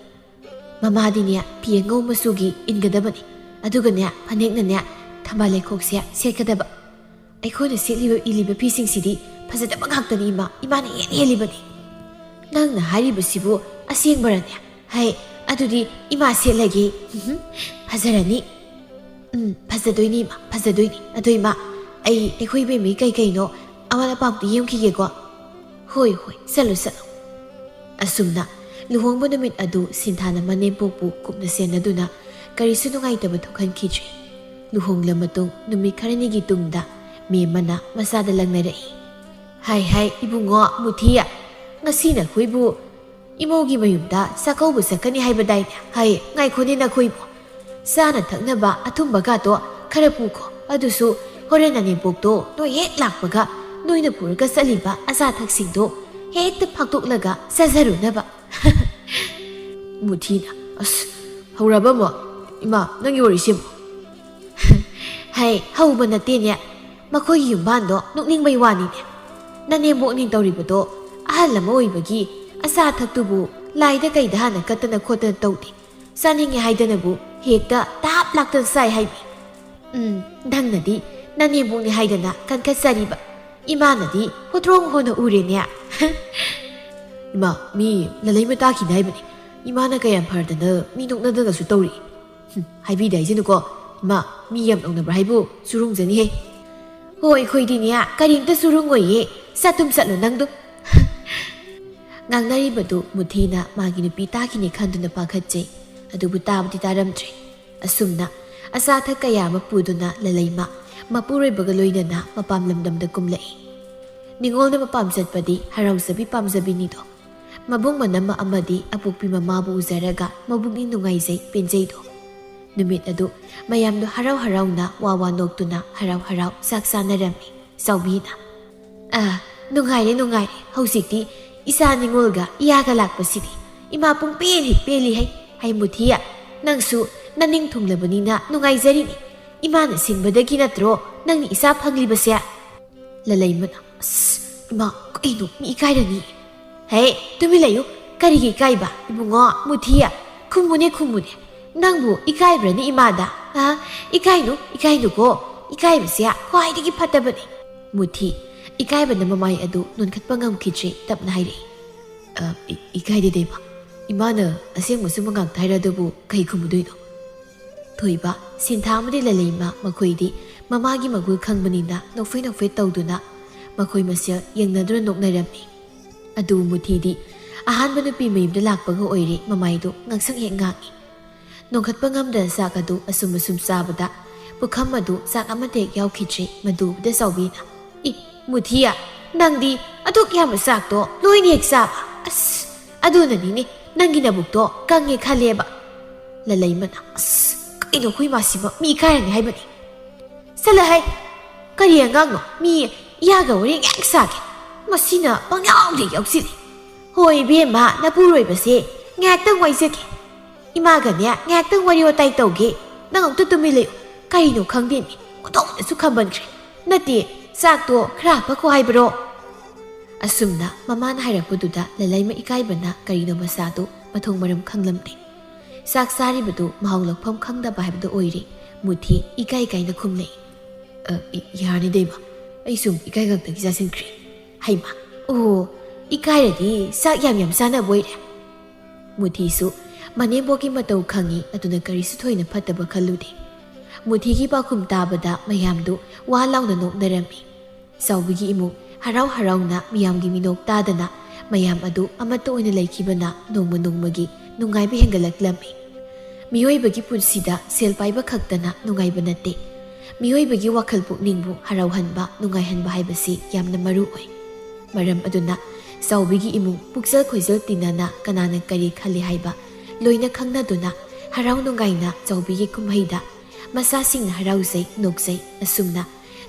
ꯃꯃꯥꯗꯤꯅꯦ ꯐꯤ ꯑꯉꯧ ꯃꯆꯨꯒꯤ ꯏꯟꯒꯗꯕꯅꯤ꯫ ꯑꯗꯨꯒꯅꯦ ꯐꯅꯦꯛꯅꯅꯦ ꯊꯝꯕꯥꯜ ꯂꯩꯈꯣꯛꯁꯦ ꯁꯦꯠꯀꯗꯕ꯫ ꯑꯩꯈꯣꯏꯅ ꯁꯦꯠꯂꯤꯕ ꯏꯜꯂꯤꯕ ꯐꯤꯁꯤꯡꯁꯤꯗꯤ ꯐꯖꯗꯕ ꯉꯥꯛꯇꯅꯤ ꯏꯃꯥ, ꯏꯃꯥꯅ ꯍꯦꯟ ꯍꯦꯜꯂꯤꯕꯅꯤ꯫ ꯅꯪꯅ ꯍꯥꯏꯔꯤꯕꯁꯤꯕꯨ ꯑꯁꯦꯡꯕꯔꯅꯦ? ꯍꯩ, ꯑꯗꯨꯗꯤ ꯏꯃꯥ ꯁꯦꯠꯂꯒꯦ꯫ ꯎꯝꯍꯨꯝ, ꯐꯖꯔꯅꯤ꯫ ꯎꯝ, ꯐꯖꯗꯣꯏꯅꯤ ꯏꯃꯥ, ꯐꯖꯗꯣꯏꯅꯤ꯫ ꯑꯗꯣ ꯏꯃꯥ, ꯑꯩ ꯑꯩꯈꯣꯏ ꯏꯕꯦꯝꯃꯤ ꯀꯩ ꯀꯩꯅꯣ ꯑꯋꯥꯠ ꯑꯄꯥ ꯑꯝꯇ ꯌꯦꯡꯈꯤꯒꯦꯀꯣ꯫ ꯍꯣꯏ, ꯍꯣꯏ, ꯆꯠꯂꯨ, ꯆꯠꯂꯨ꯫ ꯑꯁꯨꯝꯅ ꯂꯨꯍꯣꯡꯕ ꯅꯨꯃꯤꯠ ꯑꯗꯨ ꯁꯤꯟꯊꯥꯅ ꯃꯅꯦꯝꯄꯣꯛꯄꯨ ꯀꯨꯞꯅ ꯁꯦꯟꯅꯗꯨꯅ ꯀꯔꯤꯁꯨ ꯅꯨꯡꯉꯥꯏꯇꯕ ꯊꯣꯛꯍꯟꯈꯤꯗ꯭ꯔꯦ꯫ ꯂꯨꯍꯣꯡꯂ ꯃꯇꯨꯡ ꯅꯨꯃꯤꯠ ꯈꯔꯅꯤꯒꯤ ꯇꯨꯡꯗ ꯃꯦꯝꯃꯅ ꯃꯆꯥꯗ ꯂꯪꯅꯔꯛꯏ꯫ "ꯍꯥꯏ, ꯍꯥꯏ, ꯏꯕꯨꯡꯉꯣ ꯃꯨꯊꯤ, ꯉꯁꯤ ꯅꯈꯣꯏꯕꯨ ꯏꯃꯧꯒꯤ ꯃꯌꯨꯝꯗ ꯆꯥꯛꯀꯧꯕ ꯆꯠꯀꯅꯤ ꯍꯥꯏꯕꯗꯥꯏꯅꯦ? ꯍꯥꯏ, ꯉꯥꯏꯈꯣꯅꯦ ꯅꯈꯣꯏꯕꯨ꯫ ꯆꯥꯅ ꯊꯛꯅꯕ ꯑꯊꯨꯝꯕꯒꯥꯗꯣ ꯈꯔ ꯄꯨꯈꯣ꯫ ꯑꯗꯨꯁꯨ ꯍꯣꯔꯦꯟ ꯅꯅꯦꯝꯄꯣꯛꯇꯣ ꯅꯣꯏ ꯍꯦꯛ ꯂꯥꯛꯄꯒ ꯅꯣꯏꯅ ꯄꯨꯔꯒ ꯆꯠꯂꯤꯕ ꯑꯆꯥ ꯑꯊꯛꯁꯤꯡꯗꯣ ꯍꯦꯛꯇ ꯐꯥꯛꯇꯣꯛꯂꯒ ꯆꯥꯖꯔꯨꯅꯕ꯫" ꯃꯨꯊꯤꯅ, "ꯑꯁ, ꯍꯧꯔꯕ ꯑꯃꯨꯛ? ꯏꯃꯥ, ꯅꯪꯒꯤ ꯋꯥꯔꯤꯁꯤꯕꯨ?" "ꯍꯩ, ꯍꯧꯕ ꯅꯠꯇꯦꯅꯦ꯫ ꯃꯈꯣꯏꯒꯤ ꯌꯨꯝꯕꯥꯟꯗꯣ ꯅꯣꯛꯅꯤꯡꯕꯩ ꯋꯥꯅꯤꯅꯦ꯫ ꯅꯅꯦꯝꯕꯣꯛꯅꯦ ꯇꯧꯔꯤꯕꯗꯣ ꯑꯍꯜ ꯑꯃ ꯑꯣꯏꯕꯒꯤ ꯑꯆꯥ ꯑꯊꯛꯇꯨꯕꯨ ꯂꯥꯏꯗ ꯀꯩꯗ ꯍꯥꯟꯅ ꯀꯠꯇꯅ ꯈꯣꯠꯇꯅ ꯇꯧꯗꯦ꯫ ꯆꯥꯅꯤꯡꯉꯦ ꯍꯥꯏꯗꯅꯕꯨ ꯍꯦꯛꯇ ꯇꯥꯞ ꯂꯥꯛꯇꯅ ꯆꯥꯏ ꯍꯥꯏꯕꯤ꯫ ꯎꯝ, ꯅꯪꯅꯗꯤ ꯅꯅꯦꯝꯕꯣꯛꯅꯦ ꯍꯥꯏꯗꯅ ꯀꯟꯈꯠꯆꯔꯤꯕ, ꯏꯃꯥꯅꯗꯤ ꯍꯨꯠꯇ꯭ꯔꯣꯡ ꯍꯣꯟꯅ ꯎꯔꯦꯅꯦ꯫" "ꯏꯃꯥ, ꯃꯤ ꯂꯂꯩꯃ ꯇꯥꯈꯤꯅꯤ ꯍꯥꯏꯕꯅꯤ꯫ ꯏꯃꯥꯅ ꯀꯌꯥꯝ ꯐꯔꯗꯅ ꯃꯤ ꯅꯣꯛꯅꯗꯅꯁꯨ ꯇꯧꯔꯤ꯫" "ꯍꯨꯝ, ꯍꯥꯏꯕꯤꯗꯦ ꯍꯥꯏꯖꯅꯨꯀꯣ꯫ "ꯃꯥ, ꯃꯤ ꯌꯥꯝ ꯂꯧꯅꯕ꯭ꯔꯥ ꯍꯥꯏꯕꯨ? ꯆꯨꯔꯨꯡꯖꯅꯤꯍꯦ!" "ꯍꯣꯏ, ꯑꯩꯈꯣꯏꯗꯤꯅꯦ, ꯀꯔꯤꯝꯇ ꯆꯨꯔꯨꯡꯉꯣꯏꯌꯦ꯫ ꯆꯠꯇꯨꯝ ꯆꯠꯂꯣ ꯅꯪꯗꯨꯝ!" ꯉꯥꯡꯅꯔꯤꯕꯗꯨ ꯃꯨꯊꯤꯅ ꯃꯥꯒꯤ ꯅꯨꯄꯤ ꯇꯥꯈꯤꯅꯤ ꯈꯟꯗꯨꯅ ꯄꯥꯈꯠꯆꯩ꯫ ꯑꯗꯨꯕꯨ ꯇꯥꯕꯗꯤ ꯇꯥꯔꯝꯗ꯭ꯔꯦ꯫ ꯑꯁꯨꯝꯅ ꯑꯆꯥ ꯑꯊꯛ ꯀꯌꯥ ꯑꯃ ꯄꯨꯗꯨꯅ ꯂꯂꯩꯃ ꯃꯄꯨꯔꯣꯏꯕꯒ ꯂꯣꯏꯅꯅ ꯃꯄꯥꯝ ꯂꯝꯗꯝꯗ ꯀꯨꯝꯂꯛꯏ꯫ ꯅꯤꯉꯣꯜꯅ ꯃꯄꯥꯝ ꯆꯠꯄꯗꯤ ꯍꯔꯥꯎꯖꯕꯤ ꯄꯥꯝꯖꯕꯤꯅꯤꯗꯣ꯫ ꯃꯕꯨꯡ ꯃꯅꯝꯃ ꯑꯃꯗꯤ ꯑꯄꯣꯛꯄꯤ ꯃꯃꯥꯕꯨ ꯎꯖꯔꯒ ꯃꯕꯨꯛꯅꯤꯡ ꯅꯨꯡꯉꯥꯏꯖꯩ ꯄꯦꯟꯖꯩꯗꯣ꯫ ꯅꯨꯃꯤꯠ ꯑꯗꯨ ꯃꯌꯥꯝꯗꯣ ꯍꯔꯥꯎ ꯍꯔꯥꯎꯅ ꯋꯥ ꯋꯥ ꯅꯣꯛꯇꯨꯅ ꯍꯔꯥꯎ ꯍꯔꯥꯎ ꯆꯥꯛ ꯆꯥꯅꯔꯝꯃꯤ꯫ ꯆꯥꯎꯕꯤꯅ, "ꯑꯥ, ꯅꯨꯡꯉꯥꯏꯔꯦ, ꯅꯨꯡꯉꯥꯏꯔꯦ꯫ ꯍꯧꯖꯤꯛꯇꯤ ꯏꯆꯥ ꯅꯤꯉꯣꯜꯒ ꯏꯌꯥꯒ ꯂꯥꯛꯄꯁꯤꯗꯤ꯫ ꯏꯃꯥ ꯄꯨꯡ ꯄꯦꯜꯂꯤ ꯄꯦꯜꯂꯤ ꯍꯩ꯫ ꯍꯩ ꯃꯨꯊꯤꯌꯥ, ꯅꯪꯁꯨ ꯅꯅꯤꯡ ꯊꯨꯡꯂꯕꯅꯤꯅ ꯅꯨꯡꯉꯥꯏꯖꯔꯤꯅꯤ꯫ ꯏꯃꯥꯅ ꯁꯤꯡꯕꯗꯒꯤ ꯅꯠꯇ꯭ꯔꯣ ꯅꯪꯅ ꯏꯆꯥ ꯐꯪꯂꯤꯕꯁꯦ?" ꯂꯂꯩꯃꯅ, "ꯑꯁ, ꯏꯃꯥ, ꯀꯩꯅꯣ, ꯃꯤ ꯏꯀꯥꯏꯔꯅꯤ꯫" "ꯍꯦ, ꯇꯨꯃꯤꯟ ꯂꯩꯌꯨ꯫ ꯀꯔꯤꯒꯤ ꯏꯀꯥꯏꯕ? ꯏꯕꯨꯡꯉꯣ, ꯃꯨꯊꯤꯌꯥ, ꯈꯨꯝꯃꯨꯅꯦ, ꯈꯨꯝꯃꯨꯅꯦ꯫ ꯅꯪꯕꯨ ꯏꯀꯥꯏꯕ꯭ꯔꯅꯤ ꯏꯃꯥꯗ? ꯑ, ꯏꯀꯥꯏꯅꯨ, ꯏꯀꯥꯏꯅꯨꯀꯣ꯫ ꯏꯀꯥꯏꯕꯁꯦ ꯈ꯭ꯋꯥꯏꯗꯒꯤ ꯐꯠꯇꯕꯅꯤ꯫" ꯃꯨꯊꯤ, ꯏꯀꯥꯏꯕꯅ ꯃꯃꯥꯏ ꯑꯗꯨ ꯅꯣꯟꯈꯠꯄ ꯉꯝꯈꯤꯗ꯭ꯔꯦ, ꯇꯞꯅ ꯍꯥꯏꯔꯛꯏ, "ꯑ, ꯏ-, ꯏꯀꯥꯏꯗꯦꯗ ꯏꯃꯥ꯫ ꯏꯃꯥꯅ ꯑꯁꯦꯡꯕꯁꯨ ꯃꯉꯥꯛꯇ ꯍꯥꯏꯔ ꯑꯗꯨꯕꯨ ꯀꯩ ꯈꯨꯝꯃꯨꯗꯣꯏꯅꯣ?" ꯊꯣꯏꯕ, ꯁꯤꯟꯊꯥ ꯑꯃꯗꯤ ꯂꯂꯩꯃ ꯃꯈꯣꯏꯗꯤ ꯃꯃꯥꯒꯤ ꯃꯒꯨꯜ ꯈꯪꯕꯅꯤꯅ ꯅꯣꯛꯐꯦ ꯅꯣꯛꯐꯦ ꯇꯧꯗꯨꯅ ꯃꯈꯣꯏ ꯃꯁꯦꯜ ꯌꯦꯡꯅꯗꯨꯅ ꯅꯣꯛꯅꯔꯝꯃꯤ꯫ ꯑꯗꯨ ꯃꯨꯊꯤꯗꯤ ꯑꯍꯥꯟꯕ ꯅꯨꯄꯤ ꯃꯌꯨꯝꯗ ꯂꯥꯛꯄꯒ ꯑꯣꯏꯔꯦ, ꯃꯃꯥꯏꯗꯨ ꯉꯥꯡꯁꯪ ꯍꯦꯛ ꯉꯥꯡꯏ꯫ ꯅꯣꯡꯈꯠꯄ ꯉꯝꯗꯅ ꯆꯥꯛ ꯑꯗꯨ ꯑꯁꯨꯝ ꯑꯁꯨꯝ ꯆꯥꯕꯗ ꯄꯨꯈꯝ ꯑꯗꯨ ꯆꯥꯛ ꯑꯃꯠꯇ ꯍꯦꯛ ꯌꯥꯎꯈꯤꯗ꯭ꯔꯦ꯫ ꯃꯗꯨ ꯎꯕꯗ ꯆꯥꯎꯕꯤꯅ, "ꯏ, ꯃꯨꯊꯤꯌꯥ, ꯅꯪꯗꯤ ꯑꯗꯨꯛ ꯌꯥꯝꯕ ꯆꯥꯛꯇꯣ ꯂꯣꯏꯅ ꯍꯦꯛ ꯆꯥꯕ? ꯑꯁ, ꯑꯗꯨꯅꯅꯤꯅꯦ ꯅꯪꯒꯤ ꯅꯕꯨꯛꯇꯣ ꯀꯪꯉꯦ ꯈꯜꯂꯦꯕ꯫" ꯂꯂꯩꯃꯅ, "ꯑꯁ, ꯀꯩꯅꯣ ꯑꯩꯈꯣꯏ ꯃꯥꯁꯤꯃ ꯃꯤ ꯏꯀꯥꯏꯔꯅꯤ ꯍꯥꯏꯕꯅꯤ꯫" "ꯆꯠꯂꯍꯩ! ꯀꯔꯤ ꯑꯉꯥꯡꯅꯣ? ꯃꯤ ꯏꯌꯥꯒ ꯋꯥꯔꯤ ꯉꯥꯏꯍꯥꯛ ꯁꯥꯒꯦ꯫ ꯃꯁꯤꯅ ꯄꯪꯌꯥꯎꯗ ꯌꯥꯎꯁꯤꯜꯂꯤ꯫ ꯍꯣꯏ ꯏꯕꯦꯝꯃ, ꯅꯄꯨꯔꯣꯏꯕꯁꯦ ꯉꯥꯏꯍꯥꯛꯇꯪ ꯋꯥꯏꯖꯒꯦ꯫ ꯏꯃꯥꯒꯅꯦ ꯉꯥꯏꯍꯥꯛꯇꯪ ꯋꯥꯔꯤ ꯋꯥꯇꯥꯏ ꯇꯧꯒꯦ꯫ ꯅꯪ ꯑꯃꯨꯛꯇ ꯇꯨꯃꯤꯟ ꯂꯩꯌꯨ꯫ ꯀꯔꯤꯅꯣ ꯈꯪꯗꯦꯅꯦ, ꯑꯣꯟꯊꯣꯛꯅꯁꯨ ꯈꯝꯕꯟꯈ꯭ꯔꯦ꯫ ꯅꯠꯇꯦ, ꯆꯥꯛꯇꯣ ꯈꯔ ꯍꯥꯞꯄꯈꯣ ꯍꯥꯏꯕ꯭ꯔꯣ?" ꯑꯁꯨꯝꯅ ꯃꯃꯥꯅ ꯍꯥꯏꯔꯛꯄꯗꯨꯗ ꯂꯂꯩꯃ ꯏꯀꯥꯏꯕꯅ ꯀꯔꯤꯅꯣ ꯃꯆꯥꯗꯨ ꯃꯊꯣꯡ ꯃꯔꯝ ꯈꯪꯂꯝꯗꯦ꯫ ꯆꯥꯛ ꯆꯥꯔꯤꯕꯗꯨ ꯃꯍꯥꯎ ꯂꯧꯐꯝ ꯈꯪꯗꯕ ꯍꯥꯏꯕꯗꯨ ꯑꯣꯏꯔꯦ꯫ ꯃꯨꯊꯤ ꯏꯀꯥꯏ ꯏꯀꯥꯏꯅ ꯈꯨꯝꯂꯛꯏ, "ꯑ, ꯏ-, ꯌꯥꯔꯅꯤꯗ ꯏꯃꯥ, ꯑꯩ ꯁꯨꯝ ꯏꯀꯥꯏ ꯉꯥꯛꯇꯒꯤ ꯆꯥꯁꯤꯟꯈ꯭ꯔꯦ꯫" "ꯍꯩꯃꯥ, ꯑꯣ, ꯏꯀꯥꯏꯔꯗꯤ ꯆꯥꯛ ꯌꯥꯝ ꯌꯥꯝ ꯆꯥꯅꯕ ꯑꯣꯏꯔꯦ꯫" ꯃꯨꯊꯤꯁꯨ ꯃꯅꯦꯝꯕꯣꯛꯀꯤ ꯃꯇꯧ ꯈꯪꯏ, ꯑꯗꯨꯅ ꯀꯔꯤꯁꯨ ꯊꯣꯏꯅ ꯐꯠꯇꯕ ꯈꯜꯂꯨꯗꯦ꯫ ꯃꯨꯊꯤꯒꯤ ꯄꯥꯎꯈꯨꯝ ꯇꯥꯕꯗ ꯃꯌꯥꯝꯗꯨ ꯋꯥ ꯂꯥꯎꯅ ꯅꯣꯛꯅꯔꯝꯃꯤ꯫ ꯆꯥꯎꯕꯤꯒꯤ ꯏꯃꯨꯡ ꯍꯔꯥꯎ ꯍꯔꯥꯎꯅ ꯃꯤꯌꯥꯝꯒꯤ ꯃꯤꯅꯣꯛ ꯇꯥꯗꯅ ꯃꯌꯥꯝ ꯑꯗꯨ ꯑꯃꯠꯇ ꯑꯣꯏꯅ ꯂꯩꯈꯤꯕꯅ ꯅꯣꯡꯃ ꯅꯣꯡꯃꯒꯤ ꯅꯨꯡꯉꯥꯏꯕ ꯍꯦꯟꯒꯠꯂꯛꯂꯝꯃꯤ꯫ ꯃꯤꯑꯣꯏꯕꯒꯤ ꯄꯨꯟꯁꯤꯗ ꯁꯦꯜ ꯄꯥꯏꯕ ꯈꯛꯇꯅ ꯅꯨꯡꯉꯥꯏꯕ ꯅꯠꯇꯦ꯫ ꯃꯤꯑꯣꯏꯕꯒꯤ ꯋꯥꯈꯜ ꯄꯨꯛꯅꯤꯡꯕꯨ ꯍꯔꯥꯎꯍꯟꯕ, ꯅꯨꯡꯉꯥꯏꯍꯟꯕ ꯍꯥꯏꯕꯁꯤ ꯌꯥꯝꯅ ꯃꯔꯨ ꯑꯣꯏ꯫ ꯃꯔꯝ ꯑꯗꯨꯅ ꯆꯥꯎꯕꯤꯒꯤ ꯏꯃꯨꯡ ꯄꯨꯛꯆꯦꯜ ꯈꯣꯏꯖꯦꯜ ꯇꯤꯟꯅꯅ ꯀꯅꯥꯅ ꯀꯔꯤ ꯈꯜꯂꯤ ꯍꯥꯏꯕ ꯂꯣꯏꯅ ꯈꯪꯅꯗꯨꯅ ꯍꯔꯥꯎ ꯅꯨꯡꯉꯥꯏꯅ ꯆꯥꯎꯕꯤꯒꯤ ꯀꯨꯝꯍꯩꯗ ꯃꯆꯥꯁꯤꯡꯅ ꯍꯔꯥꯎꯖꯩ, ꯅꯣꯛꯆꯩ꯫ ꯑꯁꯨꯝꯅ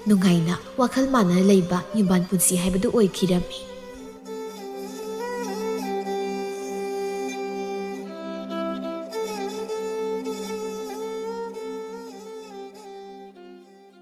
ꯅꯨꯡꯉꯥꯏꯅ ꯋꯥꯈꯜ ꯃꯥꯟꯅꯅ ꯂꯩꯕ ꯌꯨꯝꯕꯥꯟ ꯄꯨꯟꯁꯤ ꯍꯥꯏꯕꯗꯨ ꯑꯣꯏꯈꯤꯔꯝꯃꯤ꯫